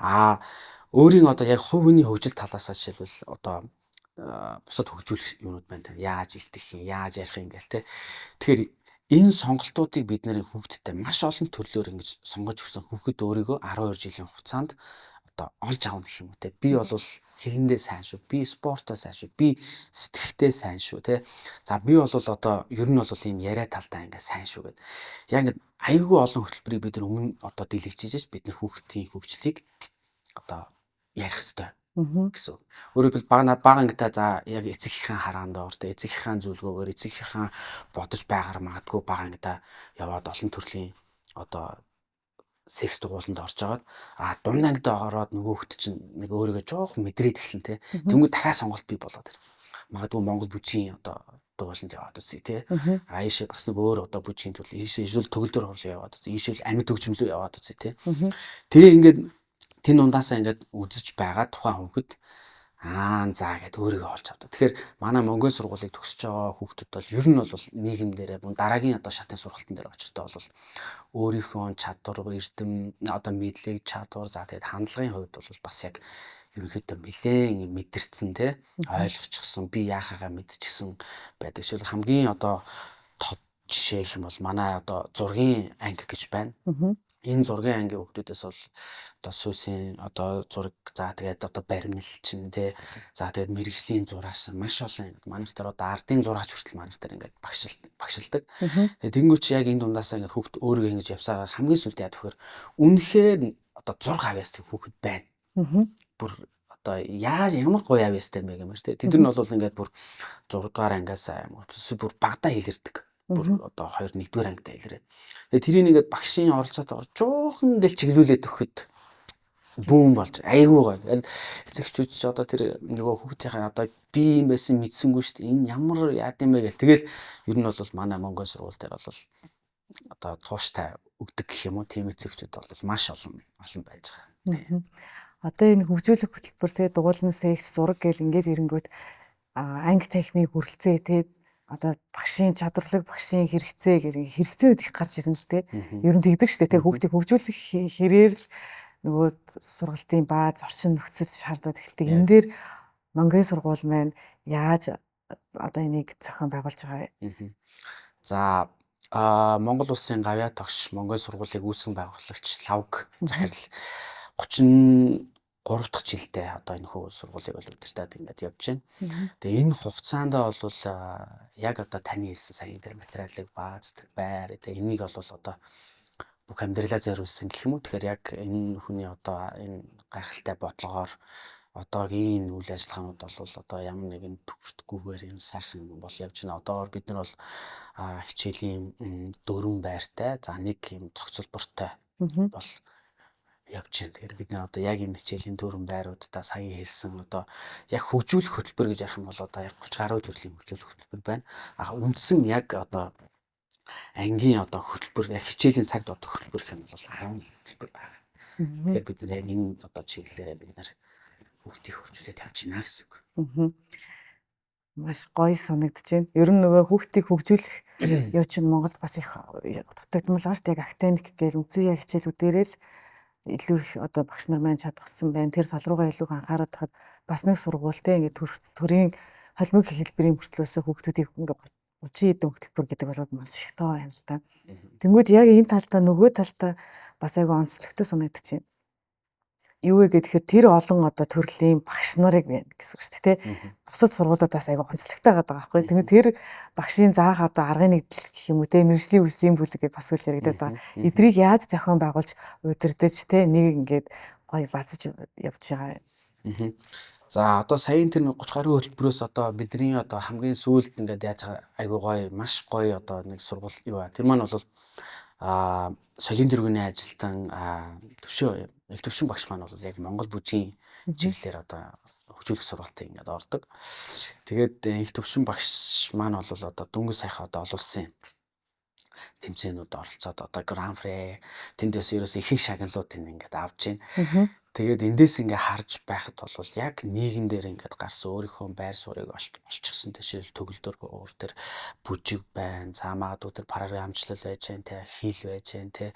Аа өөрийн одоо яг хувь хүний хөгжил талаасаа жишээлбэл одоо бусад хөгжүүлэх юмнууд байна те. Яаж илтгэх юм, яаж ярих юм гээл те. Тэгэхээр энэ сонголтуудыг бид нэр хүүхдтэй маш олон төрлөөр ингэж сонгож өгсөн хүүхэд өөрийгөө 12 жилийн хугацаанд одоо олж авах гэх юм уу те. Би бол хэлэндээ сайн шүү. Би спортоо сайн шүү. Би сэтгэхтэй сайн шүү те. За би бол одоо ер нь бол ийм яриа талдаа ингээ сайн шүү гэд. Яг ингэ айгүй олон хөтөлбөрийг бид нар өмнө одоо дэлгэж бид нар хүүхдийн хөгжлийг одоо ярих хэрэгтэй гэсэн. Өөрөөр хэлбэл бага ангидаа за яг эцэгийнхээ хараанд ор тэ эцэгийнхээ зөвлөгөөгөөр эцэгийнхээ бодож байгаар магадгүй бага ангидаа яваад олон төрлийн одоо секс дугууланд орж агаад а дунд ангидаа ороод нөгөө хөлт чинь нэг өөрийгөө жоохон мэдрээд эхэлнэ тэ. Тэнгүү дахиад сонголт бий болоод ирнэ. Магадгүй Монгол бүжгийн одоо дугууланд яваад үзье тэ. А ийшээ бас нэг өөр одоо бүжгийн төрөл ийшээ эсвэл төгөлдөр хурлын яваад үзье. Ийшээ амьд хөгжмөлөө яваад үзье тэ. Тэгээ ингээд тэн дундаасаа ингээд үзэж байгаа тухайн хүүхэд аа за гэд өөрийгөө олж авдаг. Тэгэхээр манай Монгол сургуулийг төгсөж байгаа хүүхдүүд бол ер нь бол нийгэмдэрээ мөн дараагийн одоо шатын сургалтын дээр очихдоо бол өөрийнхөө чадвар, эрдэм, одоо мэдлэг, чадвар, за тэгээд хандлагын хувьд бол бас яг ерөнхийдөө нэлээд мэдэрсэн те ойлгочихсон, би яахаагаа мэдчихсэн байдаг. Жишээл хамгийн одоо тод жишээ гэх юм бол манай одоо зургийн анги гэж байна. Энэ зургийн ангийн хүүхдүүдээс бол одоо сүйсийн одоо зураг, за тэгээд одоо баримл чинь те, за тэгээд мэрэгжлийн зураас маш олон манайх дээр одоо ардын зураач хүртэл манайх дээр ингээд багшилдаг. Тэгээд тэнгуү чи яг энэ дундаасаа ингээд хүүхд өөрийгөө ингэж явсаар хамгийн сүүлд яа тэгэхээр үнэхээр одоо зург авьяас хүүхэд байна. Бүр одоо яаж ямар гоё авьяастай юм бэ гэмээр те. Тэд нар нь бол ингээд бүр 6 дугаар ангиас бүр багадаа хэлэрдэг. Бүр одоо 2 1-р ангидаа илрээд. Тэгээ тэрийг ингээд багшийн оролцоотойгоор жоохон ингээл чиглүүлээд өгөхөд бүүн болж айгүй гоё. Тэгэл эцэгчүүд ч одоо тэр нөгөө хүүхдийнхээ одоо би юм байсан мэдсэнгүй шүү дээ. Энэ ямар яад юм бэ гэл. Тэгэл ер нь бол манай Монгол сургууль дээр бол одоо тууштай өгдөг гэх юм уу, тийм эцэгчүүд бол маш олон олон байж байгаа. Одоо энэ хөгжүүлэх хөтөлбөр те дугуулн секс зураг гэл ингээд ирэнгүүт анги танхимыг хүрэлцээ те одоо багшийн чадварлаг, багшийн хэрэгцээ гэх хэрэгцээнүүд их гарч ирнэ л те. Ер нь тэгдэг шүү дээ те. Хүүхдийг хөгжүүлэх хэрээр л нөгөө сургалтын бааз, орчин нөхцөл шаардаад эхэлдэг. Энэ дээр Монголын сургууль маань яаж одоо энийг зохион байгуулж байгаа вэ? За Монгол улсын гавьяа тогш Монгол сургуулийг үүсгэн байгуулагч Лавг захирал 33 дахь жилдээ одоо энэ хүү сургуулийг бол удирдаад ингээд явж байна. Тэгээ энэ хугацаанд бол яг одоо таны хэлсэн сая тэр материалыг бааз, тэр байр тэгээ энийг бол одоо бүх амьдралаа зориулсан гэх юм уу. Тэгэхээр яг энэ хүний одоо энэ гайхалтай бодлогоор одоогийн үйл ажиллагаанууд бол одоо ямар нэгэн төвөртгүйгээр юм сайхан бол явж байна. Одоогор бид нар бол хичээлийн 4 байртай, за нэг юм цогцолбортой бол явж байна. Тэгэхээр бид нар одоо яг энэ хичээлийн 4 байруудаа сая хэлсэн одоо яг хөгжүүлэх хөтөлбөр гэж ярих юм бол одоо яг 30 гаруй төрлийн хөгжүүлэх хөтөлбөр байна. А үндсэн яг одоо ангийн одоо хөтөлбөр яг хичээлийн цагт одоо хөтөлбөр гэх юм бол 10 хөтөлбөр байна. Тэгэхээр бид нар яг энэ одоо чиглэлээрээ бид нар Хүүхдийг хөгжүүлээд явж байна гэсэн үг. Маш гоё санагдаж байна. Ер нь нөгөө хүүхдийг хөгжүүлэх юу чинь Монголд бас их дутагдмал байгаа шүү дээ. Яг академик гэл үндсэн яг хичээлүүдээрээ л илүү их одоо багш нар маань чадварсан байна. Тэр тал руугаа илүү их анхаарат хад бас нэг сургуультай ингээд төрийн холимог хэлбэрийн мөртлөөсөө хүүхдүүдийг ингээд 30 хэдэн хөтөлбөр гэдэг бол маш их тоо байна л да. Тэнгүүд яг энэ талдаа нөгөө талдаа бас айгүй онцлогтой санагдаж байна. Юу вэ гэхээр тэр олон одоо төрлийн багш нарыг байна гэсэн үг шүү дээ. Бусад сургуулиудаас айгүй онцлогтой байгаа байхгүй. Тэгээд тэр багшийн заах одоо аргын нэгдэл гэх юм уу те, мэргэжлийн үсгийн бүлэг гэж бас үл яригадаад байгаа. Эдрийг яаж зохион байгуулж удирдах те, нэг ингээд гоё базаж явж байгаа. За одоо саяын тэр 30 гаруй хөтөлбөрөөс одоо бидний одоо хамгийн сүүлд ингээд яаж айгүй гоё маш гоё одоо нэг сургууль юу аа. Тэр маань бол соёлын тэргүүний ажилтан төвшөө их төвшин багш маань бол яг Монгол бүжгийн чиглэлээр одоо хөгжүүлэх сургалтыг ингээд ордог. Тэгээд их төвшин багш маань бол одоо дөнгөж сайхан одоо олон улсын тэмцээнүүд оролцоод одоо Гран При тэндээс ерөөс их шагналуудыг ингээд авч байна. Тэгээд эндээс ингээ харж байхад бол яг нийгэмдэр ингээд гарсан өөрийнхөө байр суурийг олчихсон. Жишээл төгөлдөр өөр тэр бүжиг байна. За магадгүй тэр програмчлал байж байна те, хэл байж байна те.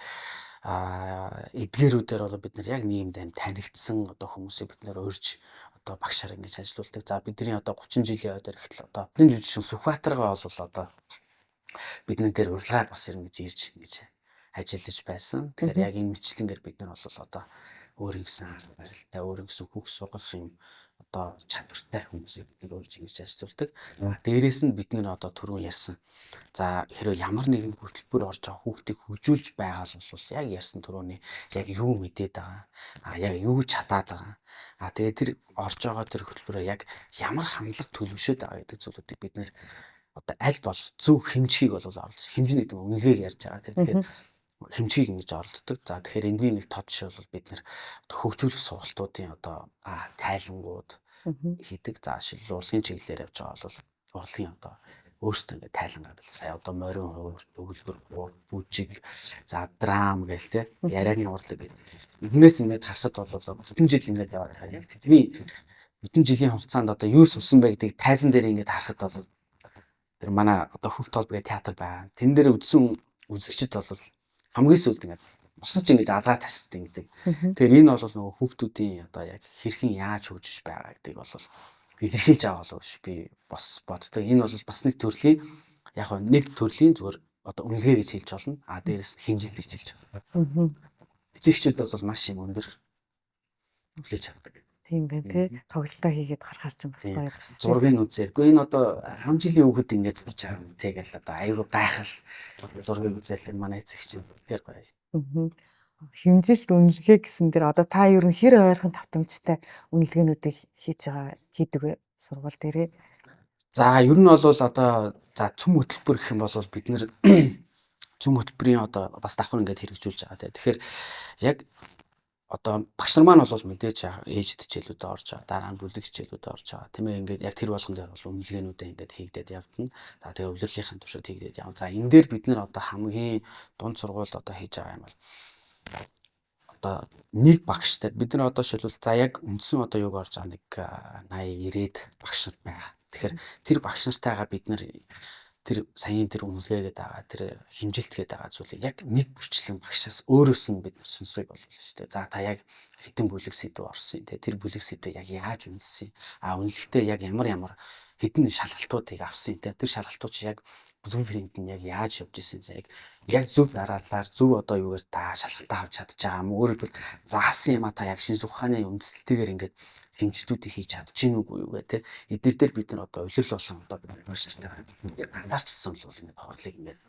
Эдгээрүүдээр бол бид нар яг нийгэмд аим танигдсан одоо хүмүүсийг бид нар урьж одоо багшаар ингэж ажиллаулдаг. За бидний одоо 30 жилийн ойдоор ихтэл одоо бидний жүжигчин Сүхбаатаргаа бол одоо бидний дээр урилгаар бас ингэж ирж ингэж ажиллаж байсан. Тэгэхээр яг энэ мэтлэнгээр бид нар бол одоо өөр ингэсэн барилтай, өөр ингэсэн хүүхд сургах юм одоо чадвартай хүмүүсийг бид нар урьж ингэж ажиллаулдаг. Дээрээс нь бид нар одоо түрүүн ярьсан. За хэрвээ ямар нэгэн хөтөлбөр орж байгаа хүүхдийг хөгжүүлж байгаа л бол яг ярьсан түрүүний яг юу мэдээд байгаа, яг юу чадаад байгаа. Тэгээд тэр орж байгаа тэр хөтөлбөрөөр яг ямар хандлага төлөвшөөд байгаа гэдэг зүйлүүдийг бид нэр одоо аль болох зөв хэмжихийг бол орлож, хэмжинэ гэдэг нь үнэлгээг ярьж байгаа. Тэгэхээр хэмжихийг ингэж оролддог. За тэгэхээр энэний нэг тод жишээ бол бид нэр хөгжүүлэх сургалтуудын одоо тайлангууд хийдэг. За жишээл урлагийн чиглэлээр явж байгаа бол урлагийн одоо өөрсдөө ингээд тайлангаа байл. Сая одоо морин хуур, төгөлдөр хуур, бүжиг, за драм гээл те, ярианы урлаг гэдэг. Эднээс ингээд харахад бол бүтэн жил ингээд яваад байгаа. Яг тэдний бүтэн жилийн хугацаанд одоо юу сурсан бэ гэдгийг тайзан дээр ингээд харахад бол тэр манай одоо Хөх толб гэх театр байгаа. Тэн дээр үзсэн үзэгчд бол хамгийн сүүлд ингээд босож ингэж алгаа тасдаг гэдэг. Тэгэхээр энэ бол нөгөө хүүхдүүдийн одоо яг хэрхэн яаж хөгжиж байгаа гэдгийг бол илэрхийлж байгаа болов уу би бас боддог. Энэ бол бас нэг төрлийн яг нэг төрлийн зүгээр одоо үнэлгээ гэж хэлж болно. А дээрэс нь хэмжилт гэж хэлж болно. Эцэгчүүд бол маш юм өндөр хүлээж авдаг. Тийм байна тий. Тоглолтоо хийгээд гарахаар чинь бас гоё шүү. Зургийг үзээ. Гэхдээ энэ одоо 10 жилийн хүүхэд ингээд зурж байгаа юм тий гэл одоо айгүй гайхал зургийг үзээл манай эцэгч тэгэхээр гоё. Хэмжилт үнэлгээ гэсэн дээр одоо та ер нь хэр ойрхон тавтамжтай үнэлгээнүүдийг хийж байгаа хийдэг вэ сургууль дээрээ? За ер нь бол одоо за цөм хөтөлбөр гэх юм бол бид нэр цөм хөтөлбөрийн одоо бас давхар ингээд хэрэгжүүлж байгаа тий. Тэгэхээр яг одоо багш нар маань бол мэдээж ээжд хичээлүүдэд орж байгаа, дараа нь бүлэг хичээлүүдэд орж байгаа. Тийм ээ, ингээд яг тэр болгон дээр бол үнэлгээнүүдээ ингээд хийгдээд явдана. За тэгээ улирлынхаа туршид хийгдээд явна. За энэ дээр бид нар одоо хамгийн дунд сургуульд одоо хийж байгаа юм бол одоо нэг багштай бид нар одоо шилбэл за яг үндсэн одоо юуг орж байгаа нэг 80 90-ад багш нар байгаа. Тэгэхээр тэр багш нартайгаа бид нар тэр саяын тэр үнэлгээ гэдэг байгаа, тэр хэмжилт гэдэг байгаа зүйлийг яг нэг бүрчлэн багшаас өөрөөс нь бид нар сонсохыг болов шүү дээ. За та яг хэдэн бүлэг сэдв орсон те, тэр бүлэг сэдв яг яаж үнэлсэн, үнэлэхдээ яг ямар ямар хэдэн шалгалтуудыг авсан те, тэр шалгалтууд чи яг blueprint нь яг яаж явж исэн, яг зөв дараалалаар зөв одоо юугаар та шалгалтаа авч чадж байгаа юм. Өөрөөр хэлбэл заасан юм а та яг шинжлэх ухааны үндэслэлтэйгээр ингээд хэмжилтүүдийг хийж чадчихэв үгүй юу гэх те. Эдгээр дээр бид нар одоо улирал болгон одоо бид нар багш ганцаарчсан бол ингээд хорлыг ингээд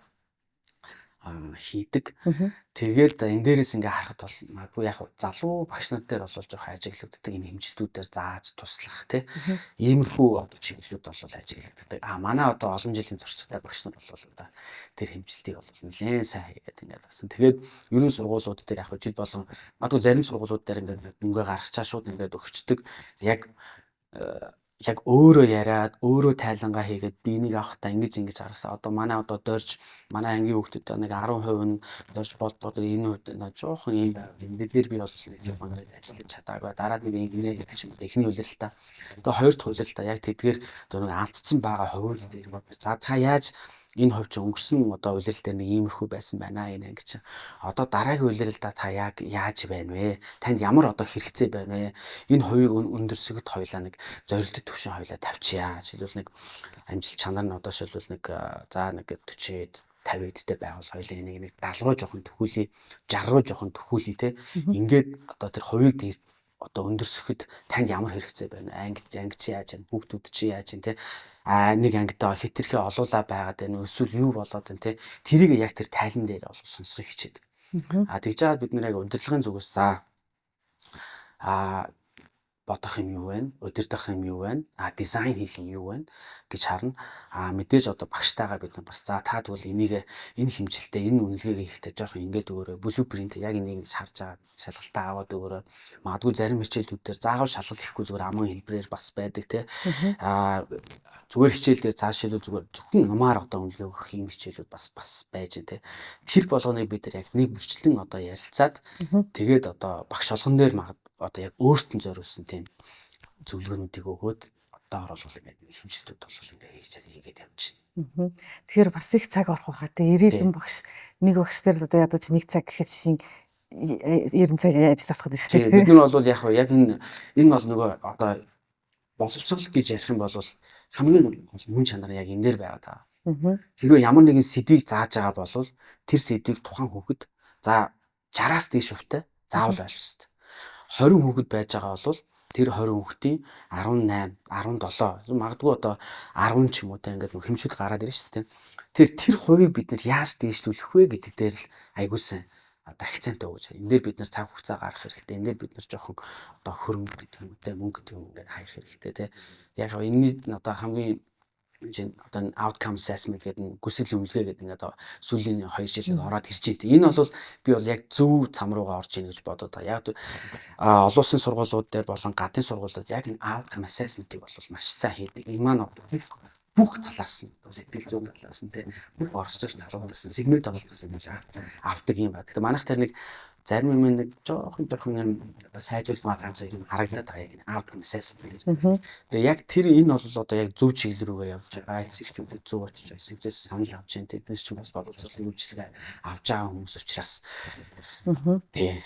хийдэг. Тэгээд энэ дээрээс ингээ харахад бол магадгүй яг залуу багш нар дээр бол жоох ажиглагддаг энэ хэмжилтүүдээр зааж туслах те. Иймэрхүү одоо чиглэлүүд бол ажиглагддаг. Манай одоо олон жилийн туршлагатай багш нар бол одоо тэр хэмжилтийг бол нэлээд сайн хийгээд ингээд болсон. Тэгээд ерөн сургуулиуд дээр яг жил болгон магадгүй зарим сургуулиуд дээр ингээд мөнгө гаргачаа шууд ингээд өгчдөг. Яг Яг өөрөө яриад, өөрөө тайлангаа хийгээд би энийг авахдаа ингэж ингэж гаргасан. Одоо манай одоо дорж, манай ангийн хүүхдүүд нэг 10% нь дорж болдгоо, энэ хувьд жоохон ийм байв. Энэ дээр би бол нэг жоохон ингэж ажиллаж чадаагүй. Дараа нь би ингэнэ гэдэг ч юм уу. Эхний улиралдаа. Одоо хоёр дахь улиралдаа яг тэдгээр одоо нэг алдсан байгаа хувиуд дээр за та яаж энэ хувь чи өнгөрсөн одоо улирал дээр нэг иймэрхүү байсан байна энэ анги чинь. Одоо дараагийн улиралдаа та яг яаж байна вэ? Танд ямар одоо хэрэгцээ байна вэ? Энэ хувийг өндөрсөгд хоёлаа нэг зорилттой төвшин хоёлаа тавьчихъя. Жишээлбэл, нэг амжилт чанар нь одоо жишээлбэл нэг за нэг 40-д 50 эдтэй байвал хоёлаа энийг нэг 70 руу жоохон төхүүлье, 60 руу жоохон төхүүлье те. Ингээд одоо тэр хувийг одоо өндөрсөхөд танд ямар хэрэгцээ байна? Анги анги чи яаж байна? Хүүхдүүд чи яаж байна те? А нэг ангидаа хэтэрхий олуулаа байгаад байна уу? Эсвэл юу болоод байна те? Тэрийг яг тэр тайлан дээр бол сонсохыг хичээдэг. А тэгж жаад бид нэр яг удирдлагын зүгээс за бодох юм юу вэ? Удирдах юм юу вэ? А дизайн хийх юм юу вэ гэж харна. А мэдээж одоо багштайгаа бид нар бас за та тэгвэл энийг энэ хэмжилтээ, энэ үнэлгээг хийхдээ жоохон ингэж өгөөрэй. Blueprint яг энийг ингэж харж байгаа шалгалтаа аваад өгөөрэй. Магадгүй зарим хичээлүүд дээр заавал шалгалт хийхгүй, зүгээр аман хэлбэрээр бас байдаг те. А зүгээр хичээл дээр цааш шилүү зүгээр зөвхөн амаар одоо үнэлгээ өгөх юм хичээлүүд бас бас байж те. Тэр болгоныг бид нар яг нэг бүрчлэн одоо ярилцаад, тэгээд одоо багш болгон дээр магад одоо яг өөрт нь зориулсан тийм зөвлөгөөнүүдийг өгөөд одоогор бол ингээд хэмжилтүүд бол ингээд хийж хийгээд явж байна. Тэгэхээр бас их цаг орох байхаа те, 90 багш, нэг багш дээр л одоо ядаж нэг цаг гэхэд шин 90 цаг ажиллах гэдэг шүү дээ. Бид нар бол яг яг энэ энэ бол нөгөө одоо боловсрол гэж ярих юм бол хамгийн гол мөн чанар яг энэ дээр байгаа даа. Хэрвээ ямар нэгэн сэдвийг зааж байгаа бол тэр сэдвийг тухайн хүүхэд за 60-аас дээш хувьтай заавал ойлгох ёстой. 20 хүүхэд байж байгаа бол тэр 20 хүүхдийн 18, 17, магадгүй одоо 10 ч юм уу те, ингээд хэмжүүл гараад ирнэ шүү дээ. Тэр тэр хувийг бид нэр яаж дээшлүүлэх вэ гэдэг дээр л айгуу сайн одоо акцент өгөөж. Энэ дээр бид нэр цаг хугацаа гаргах хэрэгтэй. Энэ дээр бид нэр жоохон одоо хөрөнгө гэдэг юм уу те, мөнгө гэдэг юм ингээд хаях хэрэгтэй те. Яг энэний одоо хамгийн чинь одоо outcome assessment гэдэг нь, гүйцэтгэлийн үнэлгээ гэдэг ингээд сүүлийн 2 жилд ороод ирж байна. Энэ бол би бол яг зөв зам руугаа орж ийн гэж бодоод байгаа. Яг олон улсын сургуулиуд дээр болон гадны сургуулиуд яг энэ outcome assessment-ийг бол маш сайн хийдэг. Энэ маань бүх талаас нь, сэтгэл зүйн талаас нь те, бүх оролцогч талаас нь, сегмент талаас нь гэж авдаг юм байна. Тэгэхээр манайх тэр нэг зарим юм нэг жоохон жоохон юм сайжруулмаар ганц юм харагдаад байгаа, яг outcome assessment гэж. Тэгээ яг тэр энэ бол одоо яг зөв чиглэл рүүгээ явж байгаа. Эцэгчүүдэд зөв очиж байгаа. Эцэгчээс санал авч байна. Тэднээс ч бас боловсролын үйлчилгээ авч байгаа хүмүүс учраас. Тий.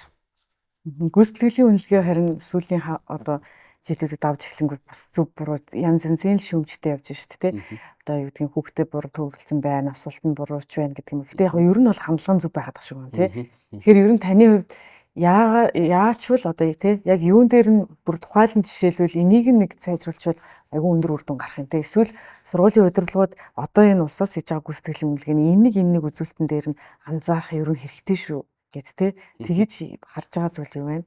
Гүйцэтгэлийн үнэлгээ харин сүүлийн одоо жилүүдэд авч эхлэнгүүт бас зөв буруу янз янзын л шүүмжтэй явж шít тэ. Одоо юу гэдгийг, хүүхдээ буруу төвөрлөсөн байна, асуулт нь бурууч байна гэдэг юм. Гэтэ яг ер нь бол хандлага зөв байхад шиг байна тий. Тэгэхээр ер нь таны хувьд яага яачвал одоо тий яг юун дээр нь бүр тухайлан жишээлбэл энийг нэг сайжруулчвал айгүй өндөр үр дүн гарах юм те. Эсвэл сургуулийн удирдлагууд одоо энэ улсаас хийж байгаа гүйцэтгэлийн үнэлгээний энэ нэг үзүүлэлтэн дээр нь анзаарах ер нь хэрэгтэй шүү гэд те. Тэгэж харж байгаа зүйл юу байна?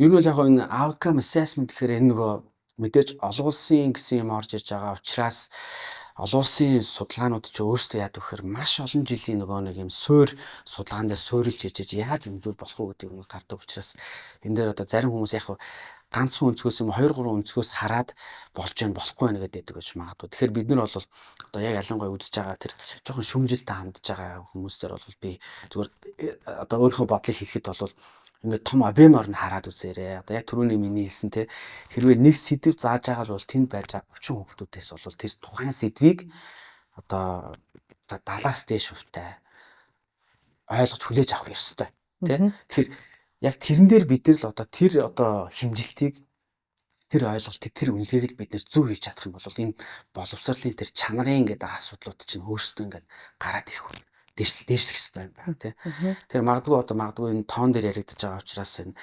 Ер нь бол яг энэ outcome assessment гэхээр энэ нөгөө мэдээж олон улсын гэсэн юм орж ирж байгаа учраас олон улсын судалгаанууд ч өөрсдөө яадаг вэхээр маш олон жилийн нөгөө нэг юм суур судалгаан дээр суурилж ижиж яаж үнэлвэл болох уу гэдэг юм гардаг учраас энэ дээр одоо зарим хүмүүс яг ганцхан өнцгөөс юм, 2 3 өнцгөөс хараад болж гэн, болохгүй байна гэдэг гэж магадгүй. Тэгэхээр бид нар бол одоо яг ялангуяа үзэж байгаа тэр жоохон шүүмжилтэй хандж байгаа хүмүүстэр бол би зүгээр одоо өөрийнхөө бодлыг хэлэхэд бол ингээд том объемоор нь хараад үзээрэй. Одоо яг түрүүний миний хэлсэн те, хэрвээ нэг сэдэв зааж байгаа бол тэнд байж байгаа 30 хүүхдүүдээс бол тэр тухайн сэдвийг одоо 70-аас дээш хувьтай ойлгож хүлээж авах ёстой тий. Тэгэхээр яг тэрэн дээр бид нар л одоо тэр одоо хэмжилтийг, тэр ойлголтыг, тэр үнэлгээг л бид нэр зөв хийж чадах юм бол энэ боловсролын тэр чанарын гэдэг асуудлууд чинь өөрсдөө ингээд гараад ирэх үү, дээш дээшлэх хэрэгтэй юм байна тий. Тэр магадгүй одоо магадгүй энэ тоон дээр яригдж байгаа учраас энэ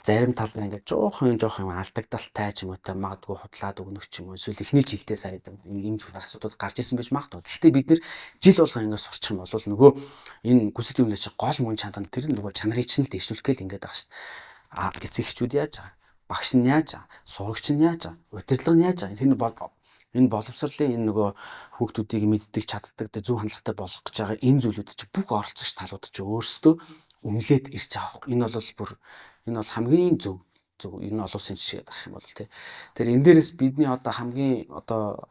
зарим тал нь ингээд жоохон жоохон юм алдагдaltaй ч юм уу те, магадгүй худлаад өгнөх ч юм уу, эсвэл эхний жилдээ сая ийм асуудал гарч исэн байж магадгүй. Гэхдээ бид нэр жил болгон ингээд сурчих юм бол нөгөө энэ гүйцэтгэх үнэлгээ чинь гол мөн чанар нь тэр нөгөө чанарыг чинь л дэвшүүлэх гээл ингээд байгаа шүү дээ. А эцэг эхчүүд яаж байгаа? Багш нь яаж байгаа? Сурагч нь яаж байгаа? Удирдлага нь яаж байгаа? Тэр бол энэ боловсролын энэ нөгөө хүүхдүүдийг мэддэг, чаддаг, зөв хандлагатай болгох гэж байгаа энэ зүйлүүд чи бүх оролцогч талууд чи өөрсдөө үнэлээд ирж байгаа. Энэ бол бүр энэ бол хамгийн зөв Зөв ер нь олон улсын жишээ авах юм бол тий. Тэр энэ дээрээс бидний одоо хамгийн одоо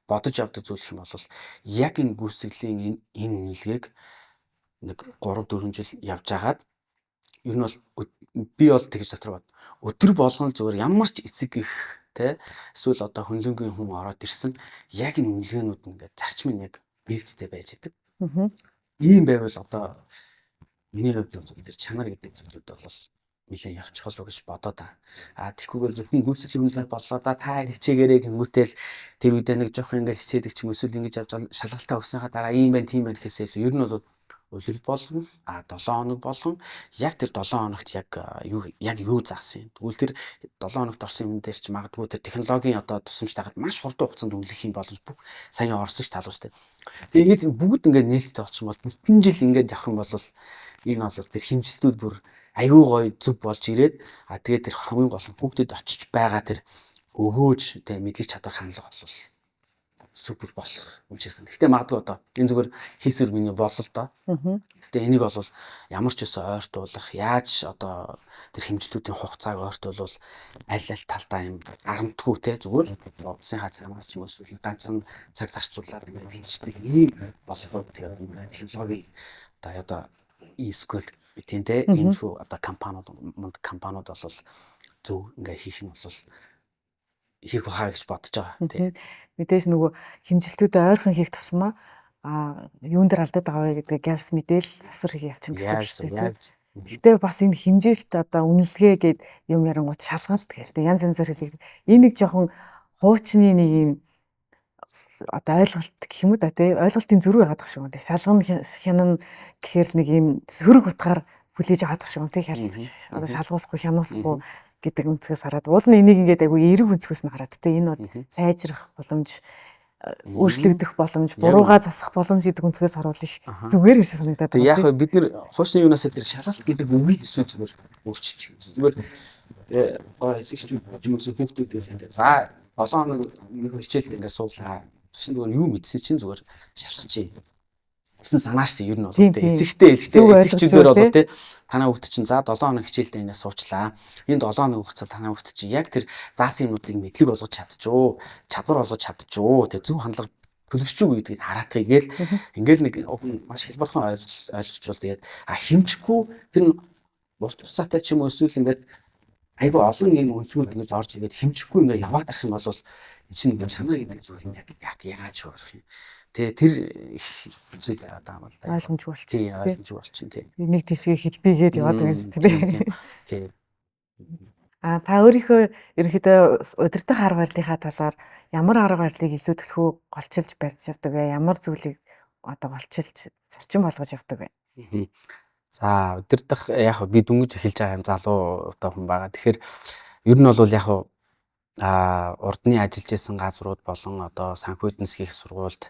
бодож явдаг зүйл гэх юм бол яг энэ гүйцэтгэлийн энэ үнэлгээг нэг 3 4 жил явж хагаад ер нь бол би бол тэгж дотор бод. Өдөр болгон л зүгээр ямар ч эцэг их те эсвэл одоо хөнлөнгийн хүн ороод ирсэн яг энэ үнэлгээнүүд нь ингээд зарчим нь яг бэлдтэй байж идэг. Ийм байвал одоо миний хувьд бол тэр чанар гэдэг зүйлүүд бол нэлээд явчих болов гэж бодоод байгаа. А тэгхгүйгээр зөвхөн гүйцэтгэх үнэлгээ боллоо да, та хичээгээрэй гингүүтэл тэр үедээ нэг жоох ингээд хичээдэг ч юм эсвэл ингэж авч шалгалтаа өгснөөхөө дараа ийм байна тийм байна гэхээсээ илүү ер нь бол улирал болгон 7 хоног болгон яг тэр 7 хоногт яг юу заасан юм. Тэгвэл тэр 7 хоногт орсон юм дээр чи магадгүй тэр технологийн одоо тусламжтайгаар маш хурдан хугацаанд үнэлэх юм боломж бүх саяын орцогч талуус тээ. Тэгээ ингээд бүгд ингээд нээлттэй болчих юм бол бүтэн жил ингээд явах юм бол энэ бол тэр хэмжилтүүд бүр аюу гоё зүв болж ирээд тэгээд тэр хамгийн гол нь хүүхдэд очиж байгаа тэр өгөөж тэ мэдлэг чадвар хандлага бол супер болох юм шиг сан. Гэхдээ магадгүй одоо энэ зүгээр хийсвэр миний болол доо. Гэхдээ энийг бол ямар ч үсэн ойртуулах, яаж одоо тэр хэмжилтүүдийн хугацааг ойртуулвал аль аль талдаа юм дарамтгүй те зүгээр улсынхаа цагаас ч юм уу эсвэл ганцхан цаг зарцуулаад ингээд хийждэг ийм болох тэгээд технологи одоо e-school тийм те иймэрхүү одоо компаниуд мунд компаниуд бол зөв ингээ хийх нь бол хийх хаа гэж бодож байгаа тийм. Мэдээж нөгөө хэмжилтүүдээ ойрхон хийх тусмаа юун дээр алдаад байгаа вэ гэдгийг гялс мэдээл засвар хийх явчихна гэсэн үг шүү дээ. Гэтэ бас энэ хэмжилт одоо үнэлгээ гэд юм ярангуут шалгалт гэдэг янз янзаар хэлэг. Энэ нэг жоохон хуучны нэг юм одоо ойлголт гэх юм уу да тий ойлголтын зөрүү байгаад байгаа шиг байна. Шалган хянан гэхээр л нэг юм сөрөг утгаар хүлээж аваад байгаа шиг байна тий одоо шалгуулахгүй хянуулахгүй гэдэг өнцгөөс хараад уул нь энийг ингээд айгүй эерэг өнцгөөс нь хараад тий энэ бол сайжрах боломж, өөрчлөгдөх боломж, буруугаа засах боломж гэдэг өнцгөөс харуул их зүгээр юм шиг санагдаад байна. Яг бид нэр хуучин юунаас тэр шалгалт гэдэг үгийг эсвэл зүгээр өөрчилж зүгээр тэгээ гоо эцэгчүүд юм уу хүүхдүүдээс за 7 хоног нэг хичээлд ингээд суулаа. Тэгсэн зүгээр юу мэдсэн чинь зүгээр шалгаж юм гэсэн санаа шүү дээ. Ер нь бол тий эцэгтэй элэгтэй эцэгчүүдээр бол тий танай хүүхд чинь за 7 хоног хичээлдээ ингээд суучлаа. Энэ 7 хоног хугацаа танай хүүхд чинь яг тэр заасан юмнуудыг мэдлэг болгож чадчихв, чадвар болгож чадчихв, тий зөв хандлага төлөвшчих үү гэдгийг хараатгыг гээл ингээл нэг маш хялбархан ойлгочвол тэгээд хэмжихгүй тэр урт хугацаатай ч юм уу эсвэл ингээд айгүй олон юм өнцгүүд ингэж орж ирээд хэмжихгүй ингээд яваад ах юм бол чинь ингээд чанар гэдэг зүйл нь яг яаж өөрөх юм. Тэгээ тэр их зүйл байгаад байгаа юм л да. Ойлгомжгүй болчих. Тий, ойлгомжгүй болчих тий. Нэг тийшээ хэлбийгээд яваад байгаа юм тий. Тий. Та өөрийнхөө ерөнхийдөө удирдах арга барилынхаа талаар ямар арга барилыг илүү төлхөө голчилж барьж явдаг вэ? Ямар зүйлийг одоо голчилж зарчим болгож явдаг вэ? За, удирдах яг би дөнгөж эхэлж байгаа юм залуу одоо хүн байгаа. Тэгэхээр ер нь бол яг урдны ажиллаж исэн газрууд болон одоо санхүү эдийн засгийн их сургуульд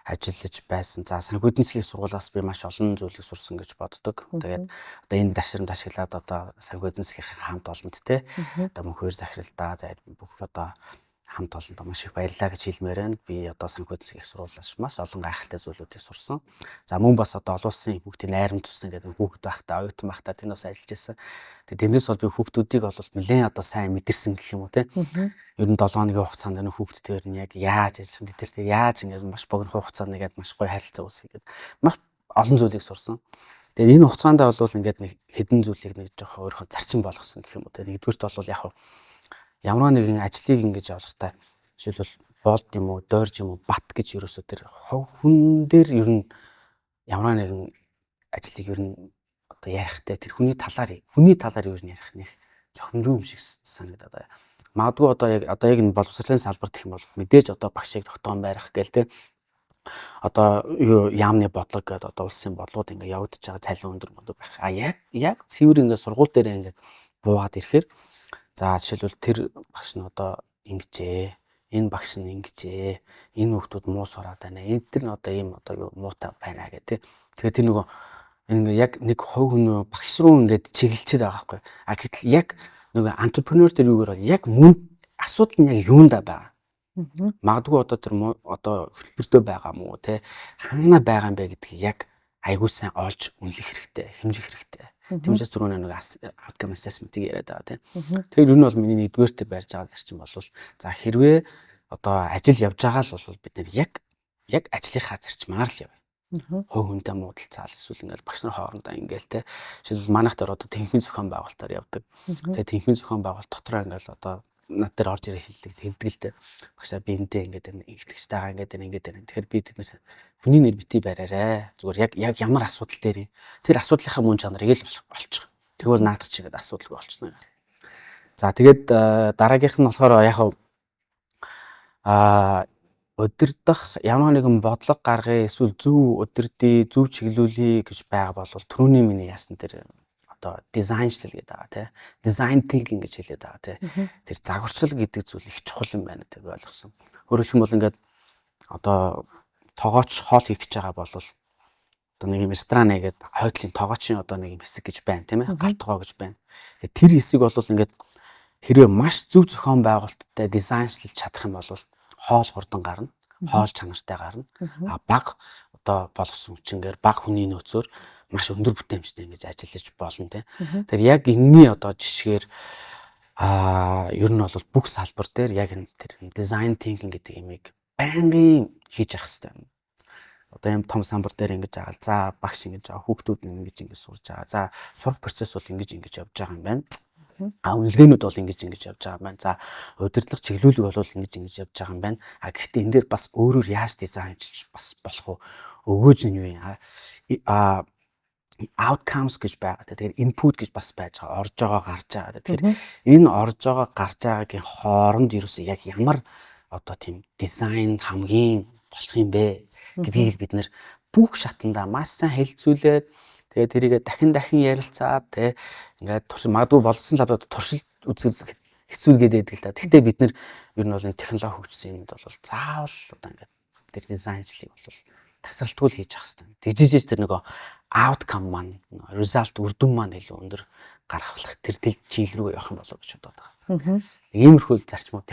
ажиллаж байсан. За, санхүү эдийн засгийн сургуулиас би маш олон зүйлийг сурсан гэж боддог. Тэгээд одоо энэ дашрамд ашиглаад одоо санхүү эдийн засгийн хамт олонд те одоо мөнхөр захиралдаа за бүх одоо хамт олондоо маш их баярлалаа гэж хэлмээр байна. Би одоо санхүү эдийн засгийн их сургуулиас маш олон гайхалтай зүйлүүдийг сурсан. За мөн бас одоо олон улсын хүүхдийн найрамд тусан гэдэг хүүхд байхдаа, оюутан байхдаа тэнд бас ажиллаж байсан. Тэгээд тэндээс бол би хүүхдүүдийг бол нэлээд одоо сайн мэдэрсэн гэх юм уу те. Ер нь 7 хоногийн хугацаанд энэ хүүхдтэйгээр нь яг яаж ажилласан тэд нар яаж ингээд маш богино хугацаанд нэгээд маш гоё харилцаа үүсгэх гээд маш олон зүйлийг сурсан. Тэгээд энэ хугацаанд бол ингээд нэг хэдэн зүйлийг нэг жоохон өөрийнхөө зарчим болгосон гэх юм уу те. Нэгдүгüрт бол яг ямар нэгэн ажлыг ингэж олохтой жишээлбэл болд юм уу, дойрж юм уу, бат гэж ерөөсөө тэр хүн дээр ер нь ямар нэгэн ажлыг ер нь одоо ярихтай тэр хүний талаар ер нь ярих нэг зохимжгүй юм шиг санагдаад байна. Магадгүй одоо яг энэ боловсролын салбарт гэх юм бол мэдээж одоо багшийг тогтоон байрах гээл те одоо юу яамны бодлого гэдэг одоо улсын бодлогод ингээ явагдаж байгаа цалин өндөр мөндөр байх. А яг цэвэр ингээ сургууль дээр ингээ буугаад ирэхээр за жишээлбэл тэр багш нь одоо ингэжээ. Энэ багш нь ингэжээ. Энэ хүүхдүүд муу сураад байна. Энэ тэр нь одоо ийм одоо юу муутай байна гэх тээ. Тэгэхээр тэр нөгөө ингээ яг нэг хувь хүн багш руу ингээд чиглэлчээд байгаа байхгүй. А гэтэл яг нөгөө entrepreneur дээр юугаар бол яг мөн асуудал нь яг юунда байгаа. Магадгүй одоо тэр одоо хөтөлбөртөө байгаа мó те ханана байгаа юм бэ гэдгийг яг айгуу сайн олж үнэлэх хэрэгтэй, хэмжих хэрэгтэй. Тийм учраас түрүүний нэг outcome assessment-ийг яриад байгаа тийм. Тэгэхээр ер нь бол миний нэгдүгээртээ барьж байгаа зарчим бол за, хэрвээ одоо ажил явж байгаа л бол бид нар яг ажлынхаа зарчмаар л явна. Хувь хүнтэй муудалцаал, эсвэл ингээл багш нар хоорондоо ингээл те. Жишээлбэл, манайх дээр одоо тэнхимийн зохион байгуулалтаар явдаг. Тэгээ тэнхимийн зохион байгуулалт дотроо ингээл одоо над дээр орж ирээ хэлдэг л дээ. "Багшаа, би энтэй ингээд энэ ихтгэжтэйгаа ингээд энэ ингээд энэ. Тэгэхээр би тэднээс хүний нэр битгий бариарай. Зүгээр яг ямар асуудал дээр юм. Тэр асуудлынхаа мөн чанарыг л олчих. Тэгвэл наадах чи ингээд асуудалгүй болчихно." За, тэгээд дараагийнх нь болохоор яг удирдах, ямар нэгэн бодлого гаргая, эсвэл зөв удирдъя, зөв чиглүүлье гэж байгаа бол түрүүний миний яасан тэр одоо дизайнчлал гэдэг байгаа тий. Design thinking гэж хэлээд байгаа тий. Тэр загварчлал гэдэг зүйл их чухал юм байна гэдэг ойлгосон. Өөрөөр хэлэх юм бол ингээд одоо тогооч хоол хийх гэж байгаа бол одоо нэг юм ресторан нэгээд хойдлын тогоочийн одоо нэг юм хэсэг гэж байна, тийм ээ. Гал тогоо гэж байна. Тэр хэсэг бол ингээд хэрвээ маш зөв зохион байгуулалттай дизайнчлал чадах юм бол хоол хурдан гарна, хоол чанартай гарна. А баг одоо болгосон хүчингээр, баг хүний нөөцөөр маш өндөр бүтээмжтэй ингэж ажиллаж болно, тийм. Тэр яг энэний одоо жишгээр ер нь бол бүх салбар дээр яг энэ тэр design thinking гэдэг юмыг байнгын хийж явах хэрэгтэй юм. Одоо юм том самбар дээр ингэж байгаа. За, багш ингэж байгаа. Хүүхдүүд ингэж ингэж сурж байгаа. За, сурах процесс бол ингэж ингэж явж байгаа юм байна. А үнэлгээнүүд бол ингэж ингэж явж байгаа юм байна. За, удирдлага чиглүүлэг бол ингэж ингэж явж байгаа юм байна. А гэхдээ энэ дээр бас өөрөөр яаж дизайнчилж бас болох вэ? Өгөөж нь юу юм? А outcomes гэж байгаа. Тэгэхээр input гэж бас байж байгаа. Орж байгаа, гарч байгаа. Тэгэхээр энэ орж байгаа, гарч байгаагийн хооронд ерөөсөө яг ямар одоо тийм дизайн хамгийн болох юм бэ гэдгийг бид нэр бүх шатандаа маш сайн хэлцүүлээд, тэгээд тэрийгэ дахин дахин ярилцаад, тэ, ингээд туршил, магадгүй болсон лабод туршил үзэл хэцүүлгээд байдаг л да. Гэхдээ бид нэр ер нь бол энэ технологи хөгжсөн юмд бол заавал одоо ингээд тэр дизайнчлалыг бол тасралтгүй л хийж явах хэрэгтэй. Тэгжиж тэр нөгөө outcome маань, result, үр дүн маань илүү өндөр гаргах тэр чиглэл рүү явах юм болоо гэж бодоод байгаа. Иймэрхүү л зарчмууд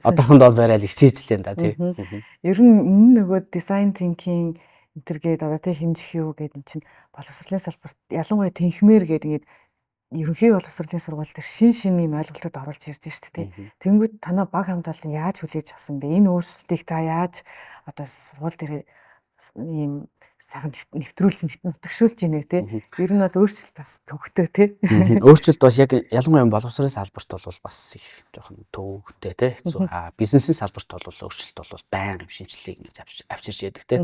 одоохондоо бол барайл хичээжлээ да, тий. Ер нь энэ нөгөө design thinking энэ төр гээд одоо тий хэмжих юу гэдэг нь чинь боловсролын салбарт, ялангуяа тэнхмээр гээд ингээд ерөнхий боловсролын сургууль дээр шин шин юм ойлголтууд оруулж ирж штэ, тий. Тэнгүүд танаа баг хамгаалал нь яаж хүлээж авсан бэ? Энэ өөрчлөлтийг та яаж одоо сургууль дээр ийм сайхан нэвтрүүлж, нутагшуулж ийнэ, тий. Ер нь бол өөрчлөлт бас төвөгтэй, тий. Өөрчлөлт бас яг ялангуяа боловсролын салбарт бол бас их жоохон төвөгтэй, тий, хэцүү. А бизнесийн салбарт бол өөрчлөлт бол байнга юм шинэчлэлийг ингэж авчирч яадаг, тий.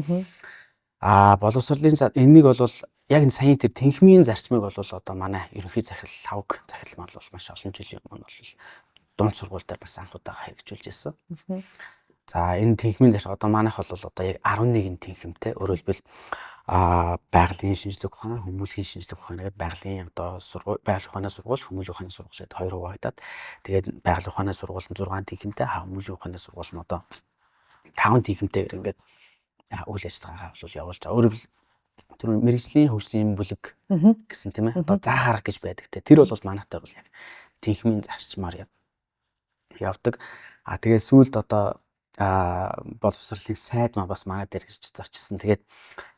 А боловсролын энэнийг бол яг энэ саяын тэр тэнхмийн зарчмыг бол одоо манай ерөнхий захирал, лавг захирал маань бол маш олон жилийн өмнө бол дунд сургууль дээр бас анх удаага хэрэгжүүлж ирсэн. За, энэ тэнхмийн зарчим одоо манайх бол одоо яг 11 тэнхимтэй. Өөрөөр хэлбэл, байгалийн шинжлэх ухаан, хүмүүлгийн шинжлэх ухаан гэдэг, байгалийн одоо сургууль, байгалийн ухааны сургууль, хүмүүлийн ухааны сургууль гэдэг хоёр хуваагдаад, тэгээд байгалийн ухааны сургууль нь 6 тэнхимтэй, хүмүүлийн ухааны сургууль нь одоо 5 тэнхимтэйгээр ингээд үйл ажиллагаагаа бол явуулж байгаа. Өөрөөр хэлбэл, тэр мэргэжлийн хөгжлийн бүлэг гэсэн, тийм ээ. Одоо заах арга гэж байдаг те. Тэр бол манайтай бол яг тэнхмийн зарчмаар явдаг. А тэгээ сүүлд одоо боловсролын сайд маа бас манай дээр ирж зочсон. Тэгээд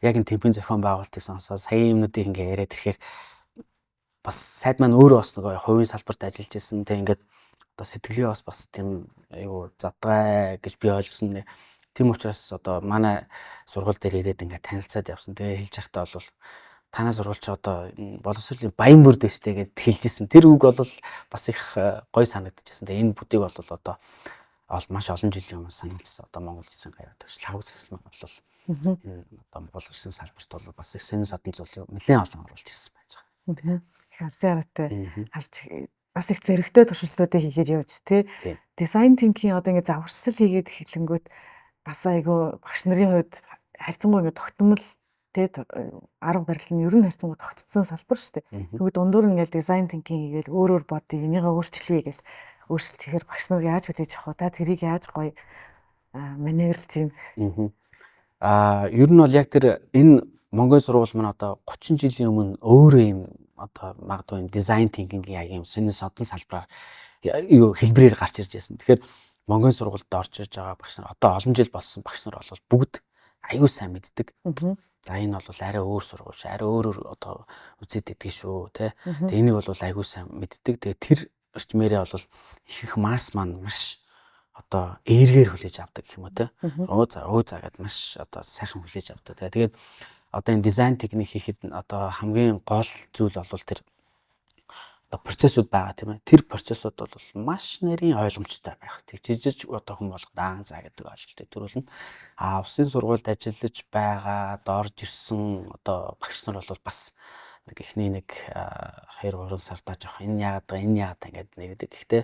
яг энэ тэнхмийн зохион байгуулалтыг сонсоод сая юмнуудыг ингээ яриад ирэхээр бас сайд маань өөрөө бас нөгөө хувийн салбарт ажиллаж исэн. Тэгээ ингээд одоо сэтгэлгээ бас тийм аюу задгай гэж би ойлгосон. Тийм учраас одоо манай сургууль дээр ирээд ингээд танилцаад явсан. Тэгээ хэлж байхдаа бол "Танай сургууль чи одоо боловсролын баян бүрд өстэй" гэд хэлж исэн. Тэр үг бол бас их гоё санагдчихсан. Тэгээ энэ бүдийг бол одоо маш олон жилийн өмнө санаалсан одоо Монгол Улсын гаяа тэгш лавг захирал маань бол энэ одоо боловсролын салбарт бол бас их сонин содон зүйл нэлээд олон оруулж ирсэн байж байгаа. Их алсын хараатай харж бас их зоригтой туршилтуудыг хийгээд явж, тий. Design thinking одоо ингэ загварчлал хийгээд эхлэнгүүт бас айгүй багш нарын хувьд харьцангуй ингэ тогтмол, тий, арга барил нь ер нь харьцангуй тогтцсон салбар шүү дээ. Тэгвэл дундуур ингээл design thinking хийгээл өөр өөр бодъё, энийгээ өөрчлөе гэл өөрчлөлт хийхээр багш нар яаж хүлээж авах вэ? Та тэрийг яаж гоё маневрлж юм? Ер нь бол яг тэр энэ Монгол сургууль маань одоо 30 жилийн өмнө өөрөө юм одоо магадгүй юм design thinking-ийн яг юм сонин содон салбараар юу хэлбэрээр гарч ирж байсан. Тэгэхээр Монгол сургуульд орж ирж байгаа багш нар, одоо олон жил болсон багш нар бол бүгд аюу сайн мэддэг. За, энэ бол арай өөр сургууль шүү. Арай өөрөөр одоо үзээд идэх шүү, тэ. Тэгээ энийг бол айгүй сайн мэддэг. Тэгээ тэр эрчмээрээ бол их их масс маань маш одоо эргээр хүлээж авдаг гэх юм уу, те. Өө за, өө за гэд маш одоо сайхан хүлээж авдаг. Тэгээд одоо энэ дизайн техник хийхэд одоо хамгийн гол зүйл бол тэр одоо процессууд байгаа, тийм ээ. Тэр процессууд бол маш нарийн ойлгомжтой байх. Тэг жижиг одоо хүн болгонд аа за гэдэг ойлголтыг төрүүлнэ. А улсын сургуульд ажиллаж байгаа, орж ирсэн одоо багш нар бол бас нэг эхний нэг 2 3 сардаа жоох энэ яагаад байгаа, энэ яагаад ингээд нэрдэг. Гэхдээ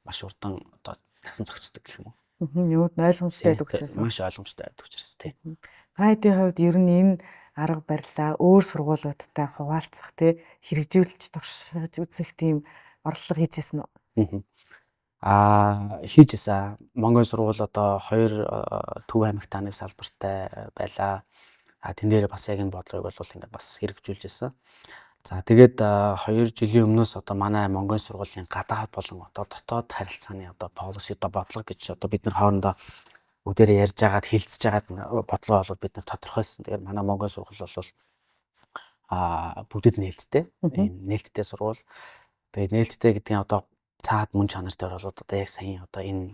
маш урдан одоо дагсан зохицдог гэх юм уу. Юуд ойлгомжтой байдаг учраас. Маш ойлгомжтой байдаг учраас, тийм. Та хэдийн хувьд ер нь энэ арга барилаа өөр сургуулиудтай хуваалцах, тий, хэрэгжүүлж туршиж үзэх тийм оролдлого хийж ирсэн үү? Хийж исэн. Монгол сургууль одоо хоёр Төв аймагт нэг салбартай байлаа. А тэн дээр бас яг энэ бодлогыг бол ингээд бас хэрэгжүүлж исэн. За, тэгээд 2 жилийн өмнөөс одоо манай Монгол сургуулийн гадаад болон одоо дотоод харилцааны одоо policy, одоо бодлого гэж одоо бид нар хоорондоо бүгдээрээ ярьж агаад, хэлцэж агаад бодлогоо бол бид нар тодорхойлсон. Тэгээд манай Монгол сургууль бол бүгдэд нээлттэй. Ийм нээлттэй сургууль. Тэгээд нээлттэй гэдгийн одоо цаад мөн чанар дээр бол одоо яг саяын одоо энэ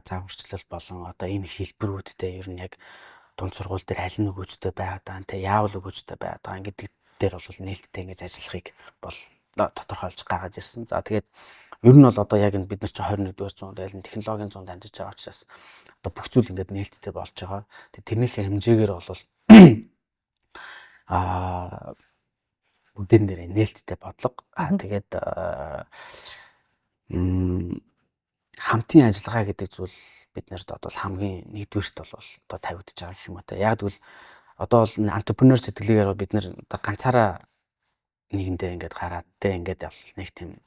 загварчлал болон одоо энэ хэлбэрүүдтэй ер нь яг дунд сургууль дээр аль нь өгөөжтэй байгаад байгаа, те, яавал өгөөжтэй байгаад байгаа гэдэг дээр бол нээлттэй ингэж ажиллахыг бол тодорхойлж гаргаж ирсэн. За, тэгээд ер нь бол одоо яг энэ бид нар чинь 21-р зуунд, аль нь технологийн зуунд амьдарч байгаа учраас одоо бүх зүйл ингээд нээлттэй болж байгаа. Тэгээд тэрнийхээ хэмжээгээр бол бүгдэн дээр нээлттэй бодлого. Тэгээд хамтын ажиллагаа гэдэг зүйл бид нарт одоо хамгийн нэгдүгээрт бол одоо тавигдаж байгаа гэх юм уу, те. Яг тэгвэл одоо бол entrepreneur сэтгэлгээгээр бид нар одоо ганцаараа нийгэмдээ ингээд гараад, те, ингээд явбал нэг тийм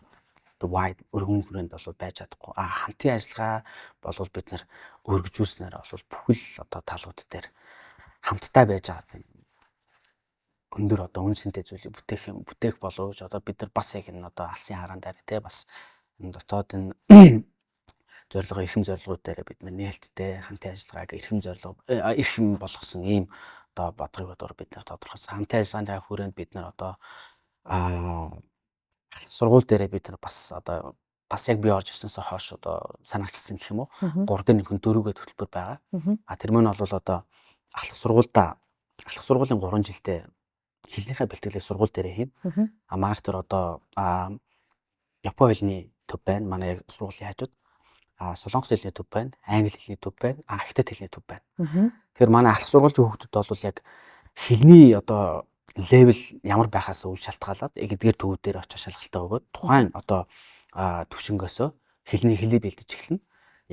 wide, өргөн хүрээнд бол байж чадахгүй. А хамтын ажиллагаа болвол бид нар өргөжүүлснээр бол бүхэл одоо талууд дээр хамтдаа байж байгаа өндөр одоо үн цэнтэй зүйлийг бүтээх юм, бүтээх болов гэж одоо бид нар бас яг энэ одоо алсын хараан дээр, те, бас энэ дотоод энэ зорилго, эрхэм зорилгууд дээр бид нар нээлттэй хамтын ажиллагааг эрхэм зорилго, эрхэм болгосон ийм одоо бодлогыг одоо бид нар тодорхойлсон. Хамтын ажиллагааны хүрээнд бид нар одоо сургууль дээрээ бид нар бас одоо бас яг би орж ирснээс хойш одоо санаачилсан гэх юм уу. 3 дээр нэмэх нь 4 гэдэг төлбөр байгаа. А тэр мөн бол одоо ахлах сургуульда, ахлах сургуулийн 3 жилдээ хэлнийхээ бэлтгэлийг сургууль дээрээ хийн. А манайх тэр одоо Япон хэлний төв байна. Манай яг сургуулийн хажууд. А солонгос хэлний төв байна, англи хэлний төв байна, а хятад хэлний төв байна. Тэгэхээр манай ахлах сургуулийн хүүхдүүд бол яг хэлний одоо level ямар байхаас үл шалтгаалаад яг эдгээр төвүүд дээр очиж шалгалтаа өгөөд тухайн одоо төвшөнгөөсөө хэлний хэлийг бэлдэж эхэлнэ.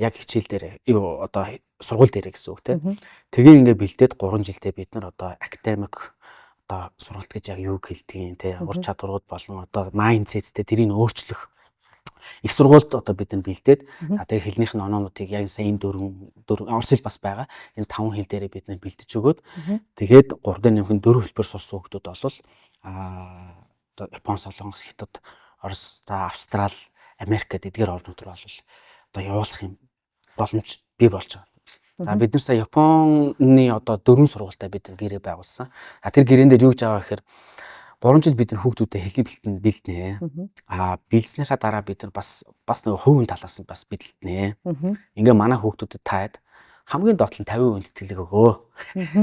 Яг хичээл дээр юу, одоо сургууль дээр гэсэн үг, тийм. Тэгээ ингээ бэлдээд 3 жилдээ бид нар одоо академик одоо сургалт гэж яг юу хэлдгийг, те, ур чадварууд болон одоо mindset тэй тэрийг өөрчлөх их сургуульд одоо бид нар бэлдээд, за, тэгээ хэлнийх нь оноонуудыг яг сая энэ дөрвөн дөрвөн орос хэл бас байгаа. Энэ таван хэл дээрээ бид нар бэлдэж өгөөд, тэгээд 3 дээр нэмэх нь дөрөв хэлбэр сурсан хүмүүс бол одоо Япон, Солонгос, Хятад, Орос, за, Австрал, Америк гэдэг эдгээр орнууд руу бол одоо явуулах юм боломж бий болж байгаа. За, бид нар сая Японы одоо дөрвөн сургуультай бид нар гэрээ байгуулсан. А тэр гэрээн дээр юу гэж байгаа гэхээр 3 жил бид нар хүүхдүүдэд хэлний бэлтэн бэлднэ. Аа, бэлдснийхаа дараа бид нар бас нөгөө хувийн талаас нь бас бэлднэ. Ингээ манай хүүхдүүдэд таад хамгийн доод нь 50% тэтгэлэг өгөө.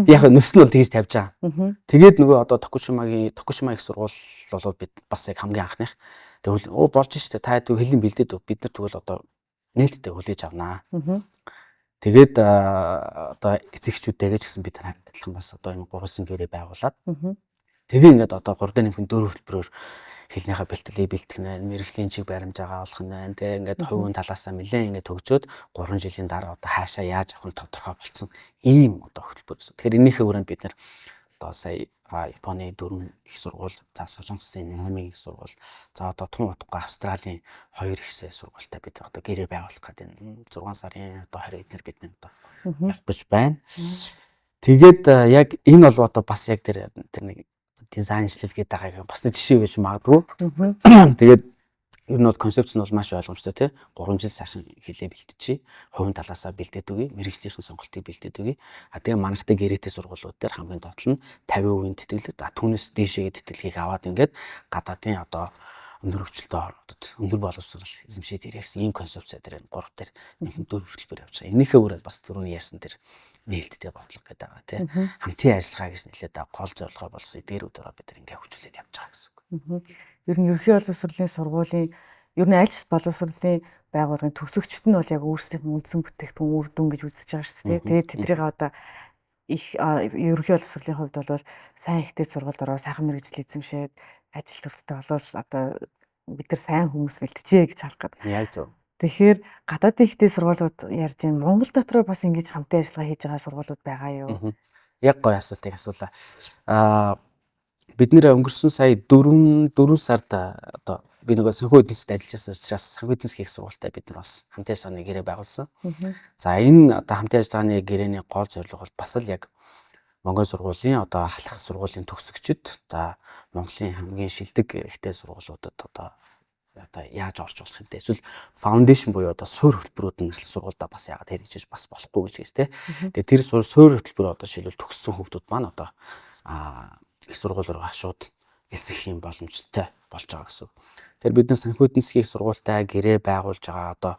Яг нөс нь бол тэгж тавьж байгаа. Тэгээд нөгөө одоо Токушимагийн, Токушима их сургууль бол бид бас яг хамгийн анхных. Тэгвэл өө болж штэ, та төв хэлний бэлдээд, бид нар тэгвэл одоо нээлттэй хүлээж авнаа. Тэгээд одоо эцэг эхчүүдтэйгээ ч гэсэн бид нар адилхан бас одоо энэ гурван гэрээ байгуулад, тэгээ ингээд одоо 3 дээр нэмэх нь 4 хөтөлбөрөөр хэлнийхээ бэлтгэлийг бэлтгэх нэ, мэргэжлийн чиг баримжаагаа олох нэ, тэ, ингээд хувийн талаасаа нэлээд ингээд төгжөөд 3 жилийн дараа одоо хаашаа яаж авах нь тодорхой болцсон ийм одоо хөтөлбөр гэсэн. Тэгэхээр энэнийхээ хүрээнд бид нар одоо сая Японы дөрвөн их сургууль, за, Солонгосын 8 их сургууль, за, одоо тун удахгүй Австралийн 2 их сургуультай бид одоо гэрээ байгуулах гэдэг энэ 6 сарын одоо 20 эднэр бид нар одоо явах гэж байна. Тэгээд яг энэ бол одоо бас яг тэр тэр нэг дизайнчлал гэдэг байгааг бас нэг жишээ байж магадгүй. Тэгээд Ер нь бол концепц нь бол маш ойлгомжтой, тий. 3 жил сайхан хэлээ бэлтжиж, хувийн талаасаа бэлдээд өгье, мэргэжлийн сонголтыг бэлдээд өгье. А тэгээ манайхтай гэрээтэй сургуулиуд дээр хамгийн доод нь 50% тэтгэлэг, за түүнээс дээшээ тэтгэлгийг аваад ингээд гадаадын одоо өндөр хөгжилтэй орнуудад өндөр боловсрол эзэмшээд ирэх гэсэн ийм концепц дээр энэ 3 дээр нэмэх 4 хөтөлбөр явж байгаа. Энийхээ бүрээ бас түрүүний ярьсан тэр нээлттэй бодлого гэдэг байгаа, тий. Хамтын ажиллагаа гэж нэлээд гол зорилгоо болсон эдгээрүүдээр бид нар ингээ хөгжүүлээд явж байгаа гэсэн үг. Ер нь ерөнхий боловсролын сургуулийн, ер нь аль ч боловсролын байгууллагын төгсөгчд нь бол яг өөрсдийнх нь үндсэн бүтээгдэхүүн, үр дүн гэж үзэж байгаа шүү дээ. Тэгээд тэднийг одоо их ерөнхий боловсролын хувьд бол сайн их дээд сургуульд ороо, сайхан мэргэжил эзэмшээд ажил төрөлтэй болвол одоо бид нар сайн хүмүүс бэлтжээ гэж харах гэдэг. Яг зөв. Тэгэхээр гадаадын их дээд сургуулиуд ярьж байна. Монгол дотроо бас ингэж хамтын ажиллагаа хийж байгаа сургуулиуд байгаа юу? Яг гоё асуултыг асуулаа. Бид нэр өнгөрсөн сая 4 сард одоо би нөгөө санхүү эдийн засгт ажиллаж байсан учраас санхүү эдийн засгийн их сургуультай бид нар бас хамтын ажиллагааны гэрээ байгуулсан. За, энэ одоо хамтын ажиллагааны гэрээний гол зорилго бол бас л яг Монгол сургуулийн одоо ахлах сургуулийн төгсөгчд, за, Монголын хамгийн шилдэг их дээд сургуулиудад одоо яаж орж болох юм те, эсвэл foundation буюу одоо суурь хөтөлбөрүүд нь ахлах сургуульдаа бас яагаад хэрэгжиж бас болохгүй гэж те. Тэгээ тэр суурь хөтөлбөр одоо жишээлбэл төгссөн хүүхдүүд маань одоо их сургууль руу шууд элсэх юм боломжтой болж байгаа гэсэн үг. Тэгэхээр бид нар санхүү эдийн засгийн их сургуультай гэрээ байгуулж байгаа одоо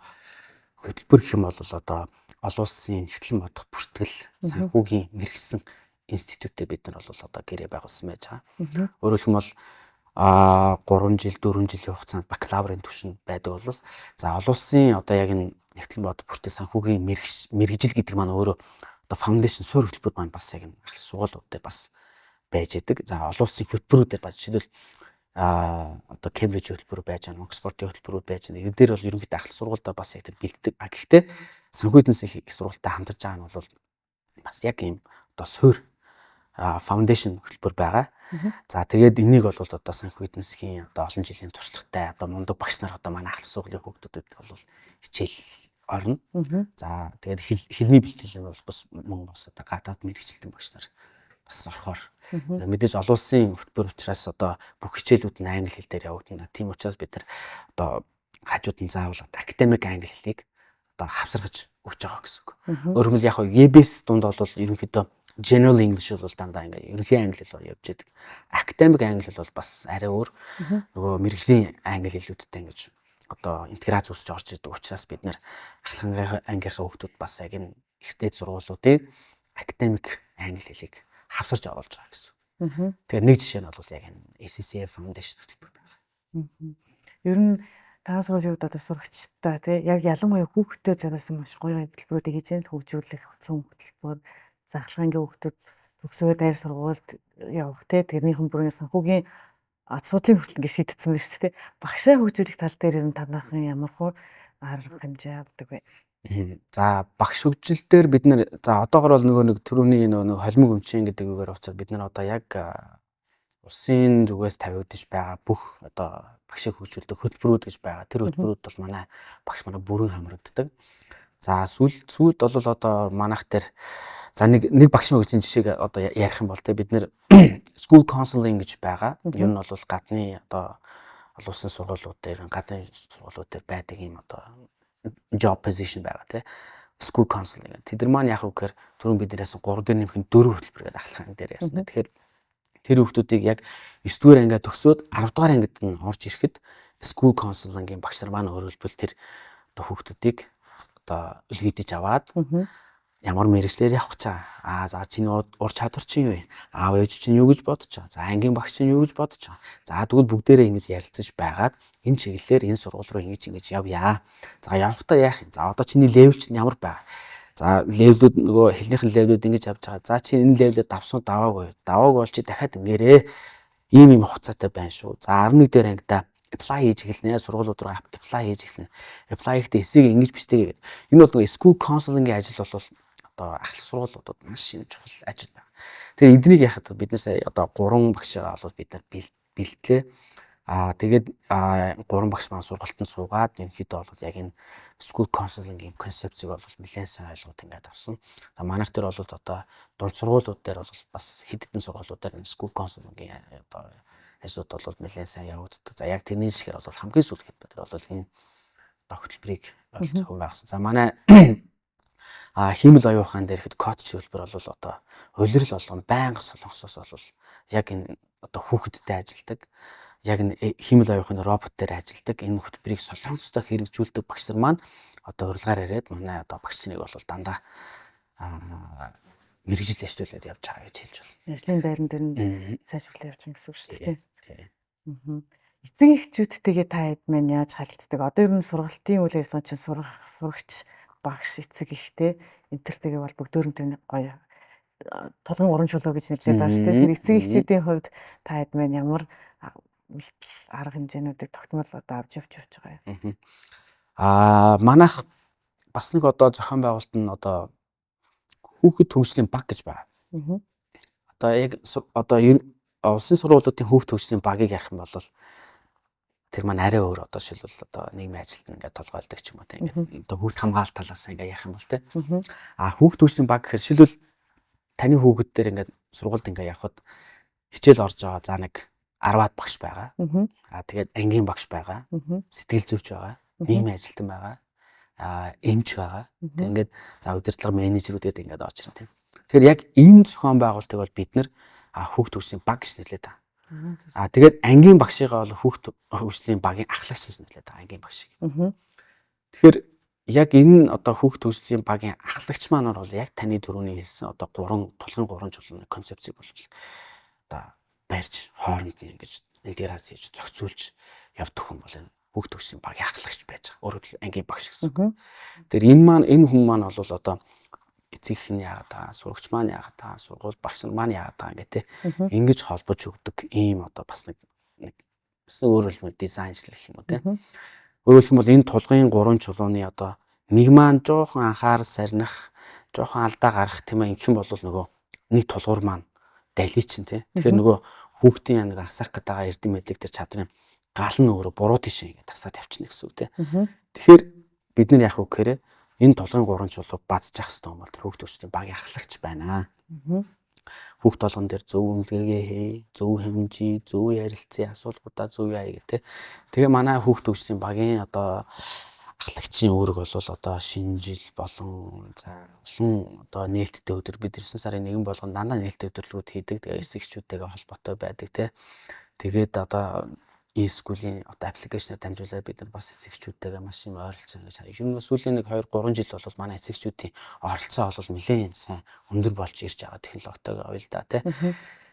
хөтөлбөр гэх юм бол одоо олон улсын нягтлан бодох бүртгэл санхүүгийн мэргэшсэн институттэй бид нар бол одоо гэрээ байгуулсан байж байгаа. Өөрөөр хэлбэл 3 жил, 4 жилийн хугацаанд бакалаврын түвшинд байдаг бол, за, олон улсын одоо яг энэ нягтлан бодох бүртгэл санхүүгийн мэргэжил гэдэг маань өөрөө одоо foundation суурь хөтөлбөр маань бас яг энэ ахлах сургуулиуд дээр бас байж байдаг. За, олон улсын хөтөлбөрүүдээр бас жишээлбэл одоо Кембриж хөтөлбөр байж байгаа, Оксфордын хөтөлбөрүүд байж байгаа. Энэ дээр бол ерөнхийдөө ахлах сургуульдаа бас яг тэр бэлддэг. А гэхдээ санхүү эдийн засгийн их сургуультай хамтарч байгаа нь бол бас яг ийм одоо суурь foundation хөтөлбөр байгаа. За, тэгээд энийг бол одоо санхүү эдийн засгийн одоо олон жилийн туршлагатай одоо мундаг багш нар одоо манай ахлах сургуулийн хүүхдүүдэд бол хичээл орно. За, тэгээд хэлний бэлтгэл нь бол бас мөн бас одоо гадаад мэргэжилтэн багш нар бас орохоор, мэдээж олон улсын хөтөлбөр учраас одоо бүх хичээлүүд нь англи хэл дээр явагдана. Тийм учраас бид нар одоо хажууд нь заавал одоо академик англи хэлийг одоо хавсаргаж өгч байгаа гэсэн үг. Өөрөөр хэлбэл яг EBS дунд бол ерөнхийдөө general English бол дандаа ингээ ерөнхий англи хэл бол явж байдаг. Академик англи хэл бол бас арай өөр, нөгөө мэргэжлийн англи хэлүүдтэй ингэж одоо интеграц үүсэж орж ирдэг учраас бид нар ахлах ангийнхаа хүүхдүүд бас яг энэ их дээд сургуулиудын академик англи хэлийг хавсарч оруулж байгаа гэсэн. Тэгэхээр нэг жишээ нь бол яг энэ ACCA Foundation хөтөлбөр байна. Ер нь танай сургуулийн хувьд одоо сурагчтай, тий, яг ялангуяа хүүхдтэй зориулсан маш гоё хөтөлбөрүүдийг хийж байна. Хөгжүүлэх цөм хөтөлбөр, ахлах ангийн хүүхдүүд төгсөөд дайр сургуульд явах, тий, тэрнийхэн бүрийн санхүүгийн асуудлын хүртэл ингэ шийдэгдсэн байна шүү дээ. Багшаа хөгжүүлэх тал дээр ер нь танайхан ямар хуу арга хэмжээ авдаг вэ? За, багш хөгжил дээр бид нар, за, одоогор бол нөгөө нэг түрүүний нөгөө нэг холимог өмчийн гэдэг үгээр уцаар бид нар одоо яг улсын зүгээс тавигдаж байгаа бүх одоо багшийг хөгжүүлдэг хөтөлбөрүүд гэж байгаа. Тэр хөтөлбөрүүд бол манай багш манай бүрэн хамрагддаг. За, сүүлд бол одоо манайх дээр, за, нэг багшийн хөгжлийн жишээг одоо ярих юм бол, те, бид нар school counseling гэж байгаа. Ер нь бол гадны одоо олон улсын сургуулиуд дээр, гадны сургуулиуд дээр байдаг юм одоо job position байгаа, тий, school counseling. Тэд нар маань яг уу гэхээр түрүүн бид нараас 3 дээр нэмэх нь 4 хөтөлбөр гэдэг ахлах анги дээр ярьсан. Тэгэхээр тэр хүүхдүүдийг яг 9 дугаар ангиа төгсөөд 10 дугаар ангид нь орж ирэхэд school counseling-ийн багш нар маань өөрөөр хэлбэл тэр одоо хүүхдүүдийг одоо үлгийдэж аваад ямар мэргэжлээр явах гэж байгаа. Аа, за, чиний ур чадвар чинь юу вэ? Аав ээж чинь юу гэж бодож байгаа? За, ангийн багш чинь юу гэж бодож байгаа? За, тэгвэл бүгдээрээ ингэж ярилцаж байгаад энэ чиглэлээр энэ сургууль руу ингэж ингэж явъя. За, явахдаа яах юм? За, одоо чиний level чинь ямар байгаа? За, level үүд, нөгөө хэлнийхэн level үүд ингэж явж байгаа. За, чи энэ level ээ давсан, даваагүй. Даваагүй бол чи дахиад ингээрээ, ийм ийм хугацаатай байна шүү. За, 11 дээр ангидаа apply хийж эхэлнэ. Сургуулиуд руу apply хийж эхэлнэ. Apply хийхдээ эсээг ингэж бичдэг гэдэг. Энэ бол нөгөө school counseling-ийн ажил бол одоо ахлах сургуулиудад маш юм чухал ажил байна. Тэгэхээр эднийг яхад бид нар сая одоо гурван багшгаа бол бид нар бэлтлээ. Аа, тэгээд гурван багш маань сургалтанд суугаад ерөнхийдөө бол яг энэ school counseling-ийн концепцийг бол нэлээд сайн ойлгоод ингээд авсан. За, манайх дээр бол одоо дунд сургуулиуд дээр бол бас хэд хэдэн сургуулиуд дээр энэ school counseling-ийн одоо ажлууд бол нэлээд сайн явагддаг. За яг тэрний шигээр бол хамгийн сүүлийн хэлбэр бол энэ одоо хөтөлбөрийг зохион байгуулсан. За манай хиймэл оюун ухаан дээр ихэд код хөтөлбөр бол одоо улирал болгон байнга солонгосоос бол яг энэ одоо хүүхэдтэй ажилладаг, яг энэ хиймэл оюун ухааны робот дээр ажилладаг энэ хөтөлбөрийг солонгостой хэрэгжүүлдэг багш нар маань одоо урилгаар ирээд манай одоо багш нарыг бол дандаа мэргэжил ажиллуулад явж байгаа гэж хэлж байна. Ажлын байран дээр нь сайжруулаад явж байгаа гэсэн үг шүү дээ. Тийм. Эцэг эхчүүдтэйгээ та хэд маань яаж харилцдаг? Одоо ер нь сургалтын үйл ажиллагаа чинь сурагч, багш, эцэг ихтэй энтертэйгээ бол бүгдөөрөнтэй нэг гоё тулгын уран чулуу гэж нэрлэдэг байгаа шүү дээ. Тэгэхээр эцэг эхчүүдийн хувьд та хэд маань ямар үйлдэл арга хэмжээнүүдийг тогтмол одоо авч явж байгаа юм? Манайх бас нэг одоо зохион байгуулалт нь одоо хүүхэд хөгжлийн баг гэж байна. Одоо яг одоо улсын сургуулиудын хүүхэд хөгжлийн багийг ярих юм бол тэр маань арай өөр одоо жишээлбэл одоо нийгмийн ажилт ингээд толгойлдог ч юм уу тийм ингээд одоо хүүхд хамгаалалт талаас ингээд ярих юм бол тийм. Хүүхд хөгжлийн баг гэхээр жишээлбэл таны хүүхэд дээр ингээд сургуульд ингээд явхад хичээл орж байгаа за нэг 10-аад багш байгаа. Тэгээд ангийн багш байгаа. Сэтгэл зүйч байгаа. Нийгмийн ажилтан байгаа. Эмч байгаа. Тэг ингээд за удирдлага менежерүүд гэдэг ингээд орж ирнэ тийм. Тэгэхээр яг энэ зохион байгуулалтыг бол бид нэр хүүхд хөгжлийн баг гэж нэрлэдэг байгаа. Тэгээд ангийн багшигаа бол хүүхд хөгжлийн багийн ахлагч гэж нэрлэдэг байгаа ангийн багшийг. Тэгэхээр яг энэ одоо хүүхд хөгжлийн багийн ахлагч маань бол яг таны түрүүний хэлсэн одоо тулгын гурван чулууны концепцийг бол одоо барьж хооронд нь ингэж интеграц хийж зохицуулж явдаг хүн бол энэ хүүхд хөгжлийн багийн ахлагч байж байгаа. Өөрөөр хэлбэл ангийн багш гэсэн үг. Тэгэхээр энэ маань энэ хүн маань бол одоо эцэг их нь яагаад байгаа, сурагч маань яагаад байгаа, сургууль багш нар маань яагаад байгаа гэх тээ. Ингэж холбож өгдөг ийм одоо бас нэг бас нэг өөрөөр хэлбэл дизайнчлал гэх юм уу тээ. Өөрөөр хэлбэл бол энэ тулгын гурван чулууны одоо нэг маань жоохон анхаарал сарних, жоохон алдаа гарах тийм ээ ингэх юм бол нөгөө нэг тулгуур маань далий чинь тээ. Тэгэхээр нөгөө хүүхдийн нэг асаах гэдэг байгаа эрдэм мэдлэг тэр чадрын гал нь өөрөө буруу тийш ингэ тасаад явчихна гэсэн үг тээ. Тэгэхээр бид нар яах вэ гэхээр энэ тулгын гурван чулууг базж явах хэрэгтэй юм бол тэр хүүхд хөгжлийн багийн ахлагч байна. Хүүхд толгон дээр зөв үнэлгээгээ хий, зөв хэмжээ, зөв ярилцъя, асуулгуудаа зөв яа гэх тээ. Тэгээ манай хүүхд хөгжлийн багийн одоо ахлагчийн үүрэг бол одоо шинэ жил болон за олон одоо нээлттэй өдөр бид 9 сарын 1 болгон дандаа нээлттэй өдөрлгүүд хийдэг. Тэгээ эсэг эхчүүдтэйгээ холбоотой байдаг тээ. Тэгээд одоо e-school-ийн одоо аппликейшнээр дамжуулаад бид нар бас эцэг эхчүүдтэйгээ маш юм ойролцоо гэж харъя. Ер нь сүүлийн нэг 2 3 жил бол манай эцэг эхчүүдийн оролцоо бол нэлээд сайн өндөр болж ирж байгаа технологитойгоо уялдаа тий.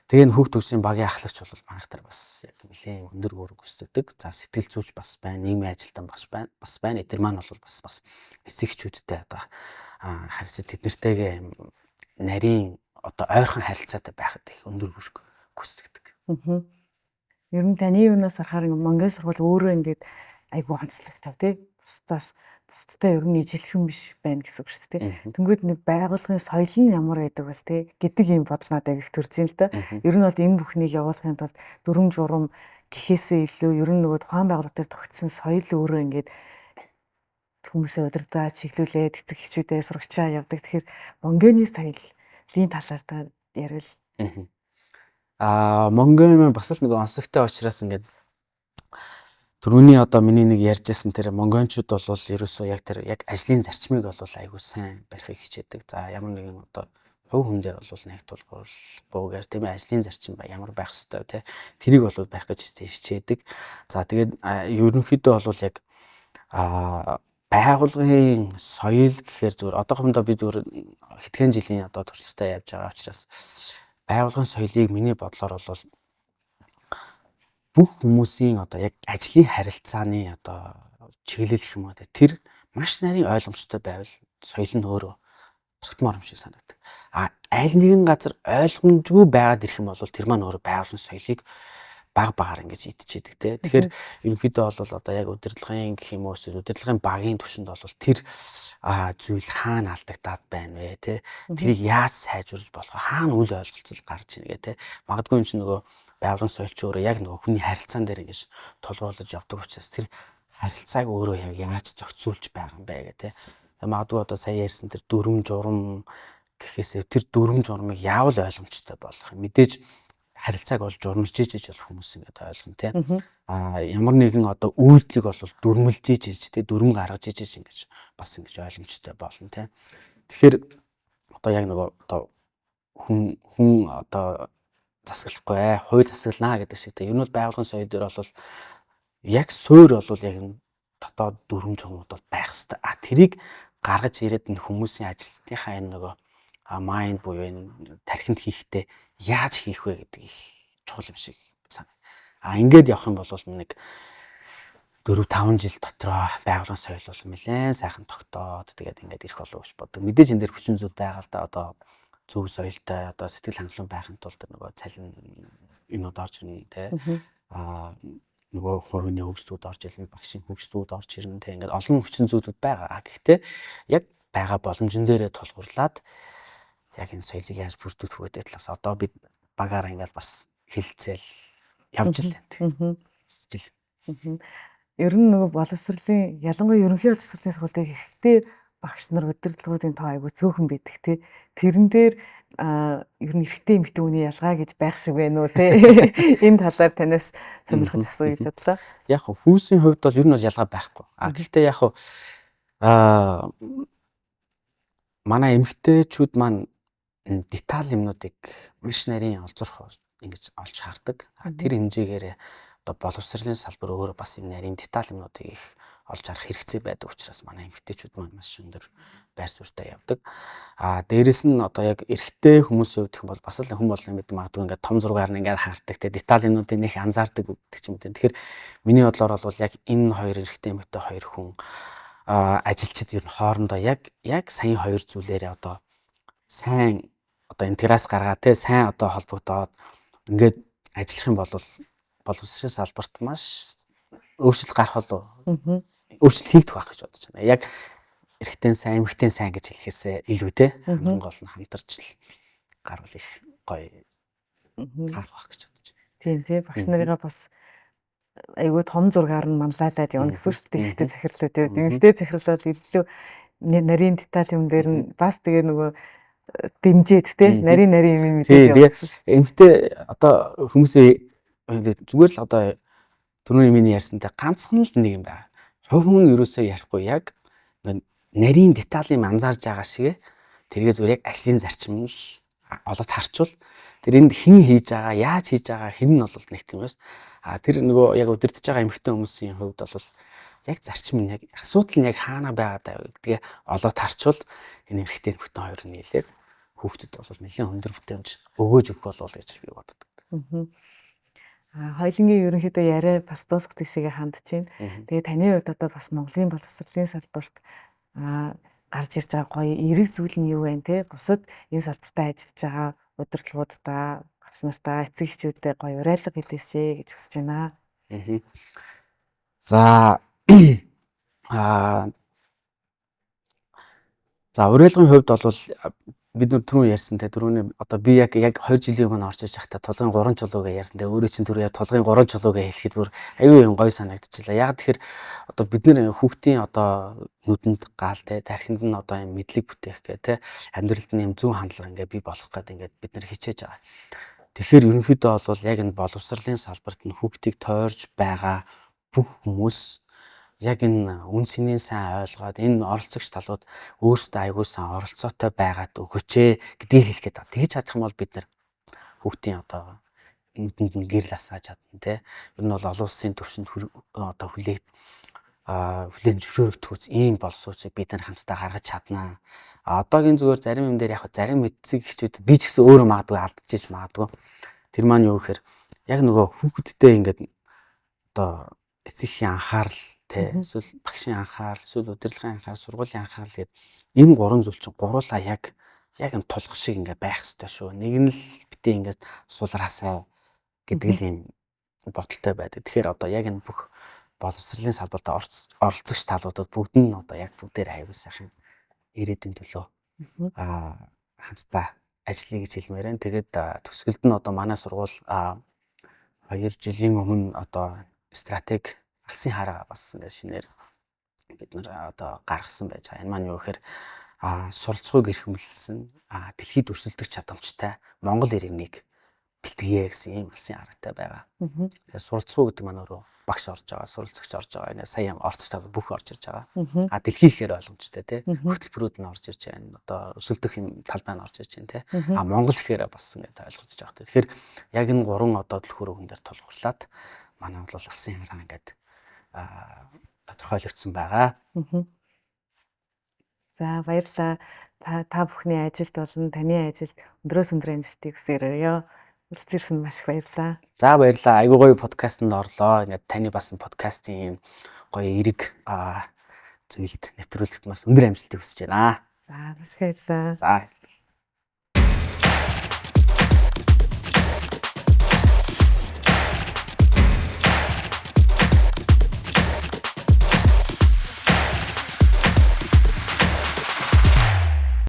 Тэгээ энэ хүүхд хөгжлийн багийн ахлагч бол манайх нар бас яг нэлээд өндөр үүрэг гүйцэтгэдэг. За сэтгэл зүйч бас байна, нийгмийн ажилтан бас байна. Бас байна. Тэр маань бол бас эцэг эхчүүдтэй одоо харилцаа тэднэртэйгээ нарийн одоо ойрхон харилцаатай байхад их өндөр үүрэг гүйцэтгэдэг. Ер нь таны юунаас харахаар Монголын сургууль өөрөө ингээд айгүй онцлогтой тий. Бусдаас бусдтай ер нь ижилхэн биш байна гэсэн үг шүү дээ. Тэнгүүд нэг байгууллагын соёл нь ямар байдаг бол тий гэдэг юм бодол надад их төрж ин л да. Ер нь бол энэ бүхнийг явуулахын тулд дүрм журам гэхээсээ илүү ер нь нөгөө тухайн байгууллага дээр тогтсон соёл өөрөө ингээд хүмүүсээ удирдах, чиглүүлээд эцэг эхчүүдээ сурагчаа явдаг. Тэгэхээр Монголын соёлын талаар та ярил. Монголын маань бас л нэг онцлогтой учраас ингээд түрүүний одоо миний нэг ярьж байсан тэр монголчууд бол ерөөсөө яг тэр яг ажлын зарчмыг бол айгүй сайн барихыг хичээдэг. За ямар нэгэн одоо хувь хүн дээр бол нэг тулгуурлахгүйгээр тийм ээ ажлын зарчим ямар байх ёстой тий тэрийг бол барих гэж хичээдэг. За тэгээд ерөнхийдөө бол яг байгууллагын соёл гэхээр зүгээр одоохондоо би зүгээр хэдхэн жилийн одоо туршлагатай явж байгаа учраас байгууллагын соёлыг миний бодлоор бол бүх хүмүүсийн одоо яг ажлын харилцааны одоо чиглэл гэх юм уу тэр маш нарийн ойлгомжтой байвал соёл нь өөрөө тогтмоор юм шиг санагддаг. А аль нэгэн газар ойлгомжгүй байгаад ирэх юм бол тэр маань өөрөө байгууллагын соёлыг баг багаар ингэж идчихэд те. Тэгэхээр ерөнхийдөө бол одоо яг удирдлагын гэх юм уу эсвэл удирдлагын багийн түвшинд бол тэр зүйл хаана алдагдаад байна вэ те. Тэрийг яаж сайжруулж болох вэ? Хаана үл ойлголцол гарч ийн гэ те. Магадгүй энэ чинь нөгөө байгууллагын соёл ч өөрөө яг нөгөө хүний харилцаан дээр ингэж тулгуурлаж явдаг учраас тэр харилцааг өөрөө яг яаж зохицуулж байгаа юм бэ гэ те. Магадгүй одоо сая ярьсан тэр дүрм журам гэхээсээ тэр дүрм журмыг яавал ойлгомжтой болох юм. Мэдээж Харилцааг бол журмалж ижиж бол хүмүүс ингээд ойлгоно те. Ямар нэгэн одоо үйлдэлийг бол дүрмэлж ижиж те, дүрм гаргаж ижиж ингэж бас ингэж ойлгомжтой болно те. Тэгэхээр одоо яг нөгөө одоо хүн одоо засаглахгүй хууль засаглана гэдэг шиг те. Ер нь бол байгууллагын соёл дээр бол яг суур бол яг дотоод дүрм журмууд бол байх хэвээр. Тэрийг гаргаж ирээд энэ хүмүүсийн ажилтныхаа энэ нөгөө майнд буюу энэ тархинд хийхдээ яаж хийх вэ гэдэг их чухал юм шиг санаа. Ингээд явах юм бол нэг 4-5 жил дотроо байгууллагын соёл бол нэлээд сайхан тогтоод тэгээд ингээд ирэх болов уу гэж боддог. Мэдээж энэ дээр хүчин зүйл байгаа л да, одоо зөв соёлтой одоо сэтгэл хангалуун байхын тулд нөгөө цалин юмнууд орж ирнэ те. Нөгөө хувийн хөгжлүүд орж ирнэ, багшийн хөгжлүүд орж ирнэ те. Ингээд олон хүчин зүйлүүд байгаа. Гэхдээ яг байгаа боломжн дээрээ тулгуурлаад яг энэ соёлыг яаж бүрдүүлэх вэ гэдэг талаас одоо бид багаараа ингээд бас хэлцээл явж л байна. Жил. Ер нь нөгөө боловсролын, ялангуяа ерөнхий боловсролын сургууль дээр ихтэй багш нар удирдлагуудын тоо айгүй цөөхөн байдаг те. Тэрэн дээр ер нь эрэгтэй эмэгтэй хүний ялгаа гэж байх шиг байна уу те. Энэ талаар танаас сонирхож асууя гэж бодлоо. Яг хүмүүсийн хувьд бол ер нь бол ялгаа байхгүй. Гэхдээ яг манай эмэгтэйчүүд маань деталь юмнуудыг маш нарийн олзорх ингэж олж хардаг. Тэр хэмжээгээр одоо боловсролын салбар өөрөө бас энэ нарийн деталь юмнуудыг их олж харах хэрэгцээ байдаг учраас манай эмэгтэйчүүд маань маш өндөр байр суурьтай явдаг. Дээрэс нь одоо яг эрэгтэй хүмүүсийн хувьд гэх юм бол бас л хүн болгон мэд магадгүй ингээд том зургаар нь ингээд хардаг те, деталь юмнуудыг нэх анзаардаг гэдэг ч юм уу. Тэгэхээр миний бодлоор бол яг энэ хоёр эрэгтэй эмэгтэй хоёр хүн ажилчид ер нь хоорондоо яг саяын хоёр зүйлээрээ одоо сайн одоо интеграц гаргаа те, сайн одоо холбогдоод ингээд ажиллах юм бол боловсролын салбарт маш өөрчлөлт гарах болов. Өөрчлөлт хийгдэх байх гэж бодож байна. Яг эрэгтэй сайн, эмэгтэй сайн гэж хэлэхээсээ илүү те, хамгийн гол нь хамтарч л гарвал их гоё харах байх гэж бодож байна. Тийм тий, багш нарыгаа бас айгүй том зургаар нь манлайлаад явна гэсэн шүү дээ. Эрэгтэй захирлууд явд. Эмэгтэй захирал бол илүү нарийн деталь юм дээр нь бас тэгээ нөгөө дэмжээд те, нарийн юм мэдээд явна. Эмэгтэй одоо хүмүүсээ зүгээр л одоо түрүүний миний ярьсантай ганцхан л нэг юм байна. Хувь хүн ерөөсөө ярихгүй яг нарийн деталь юм анзаарж байгаа шиг тэргээ зүгээр яг ажлын зарчим л олоод харчвал тэр энд хэн хийж байгаа, яаж хийж байгаа хэн нь бол нэг тийм бас. Тэр нөгөө яг удирдах байгаа эмэгтэй хүмүүсийн хувьд бол яг зарчим нь яг асуудал нь яг хаана байгаа даа гэдгээ олоод харчвал энэ эмэгтэй эмэгтэй хоёр нийлээд хүүхдэд бол нэлээд өндөр бүтээмж өгөөж өгөх болов гэж би боддог. Хоёулангийн ерөнхийдөө яриа бас дуусах тийшээ хандж байна. Тэгээ таны хувьд одоо бас Монголын боловсролын салбарт гарч ирж байгаа гоё эерэг зүйл нь юу вэ те? Бусад энэ салбартаа ажиллаж байгаа удирдлагуудаа, багш нартаа, эцэг эхчүүдэд гоё уриалга хэлээсэй гэж хүсэж байна. За за уриалгын хувьд бол бид нар түрүүн ярьсан те, түрүүний одоо би яг 2 жилийн өмнө орж иж байхдаа тулгын 3 чулуу гэж ярьсан те, өөрөө чинь түрүү яг тулгын 3 чулуу гэж хэлэхэд бүр аюу юм гоё санагдчихлаа. Яг тэгэхээр одоо бид нэр хүүхдийн одоо нүдэнд гаал те, тархинд нь одоо юм мэдлэг бүтээх гэ те, амьдралд нь юм зүүн хандлага ингээ бий болох гээд ингээд бид нар хичээж байгаа. Тэгэхээр ерөнхийдөө бол яг энэ боловсролын салбарт нь хүүхдийг тойрж байгаа бүх хүмүүс яг энэ үн цэнийн сайн ойлгоод энэ оролцогч талууд өөрсдөө аягүй сайн оролцоотой байгаад өгөөч гэдгийг хэлэх гээд байна. Тэгж чадах юм бол бид нар хүүхдийн одоо нүдэнд нь гэрэл асааж чадна те. Ер нь бол олон улсын түвшинд одоо хүлээн зөвшөөрөгдөх ийм боловсруучийг бид нар хамтдаа гаргаж чаднаа. Одоогийн зүгээр зарим юм дээр яг зарим эцэг эхчүүд би ч гэсэн өөрөө магадгүй алдчихж магадгүй. Тэр маань юу гэхээр яг нөгөө хүүхэдтэй ингээд одоо эцэг эхийн анхаарал тэ, эсвэл багшийн анхаарал, эсвэл удирдлагын анхаарал, сургуулийн анхаарал гэдэг энэ гурван зүйл чинь гуруулаа яг юм тулах шиг ингээ байх ёстой шүү. Нэг нь л битээ ингээд сулраасаа гэдэг л юм бодолтой байдаг. Тэгэхээр одоо яг энэ бүх боловсролын салбарт оролцогч талуудад бүгд нь одоо яг бүгдээр аюул сайхан ирээдүйн төлөө хамтдаа ажиллая гэж хэлмээр байна. Тэгээд төгсгөлд нь одоо манай сургууль 2 жилийн өмнө одоо стратеги алсын хараа бас ингээд шинээр бид нар одоо гаргасан байж байгаа. Энэ маань юу гэхээр суралцахыг эрхэмлсэн, дэлхийд өрсөлдөх чадамжтай Монгол иргэнийг бэлтгэе гэсэн ийм алсын хараатай байгаа. Тэгэхээр суралцах уу гэдэг маань өөрөө багш орж байгаа, суралцагч орж байгаа. Ингээд сая орцтой бүх орж ирж байгаа. А дэлхий ихээр ойлгомжтой тий. Хөтөлбөрүүд нь орж ирж байна. Одоо өрсөлдөх юм талбай нь орж ирж байна тий. А Монгол ихээр бас ингээд ойлгож байгаа. Тэгэхээр яг энэ гурван одоо түлхүүр үгэн дээр тулгуурлаад манай бол алсын хараа ингээд тодорхойлогдсон байгаа. За, баярлалаа. Та бүхний ажилд болон таны ажилд өндрөөс өндөр амжилтыг хүсээрэй. Уулзсан ирсэн маш их баярлалаа. За, баярлалаа. Айгуу гоё подкастэнд орлоо. Ингээд таны бас подкастын ийм гоё эрэг зүйлд нэвтрүүлэгт бас өндөр амжилтыг хүсэж байна. За, маш их баярлалаа. За, баярлалаа.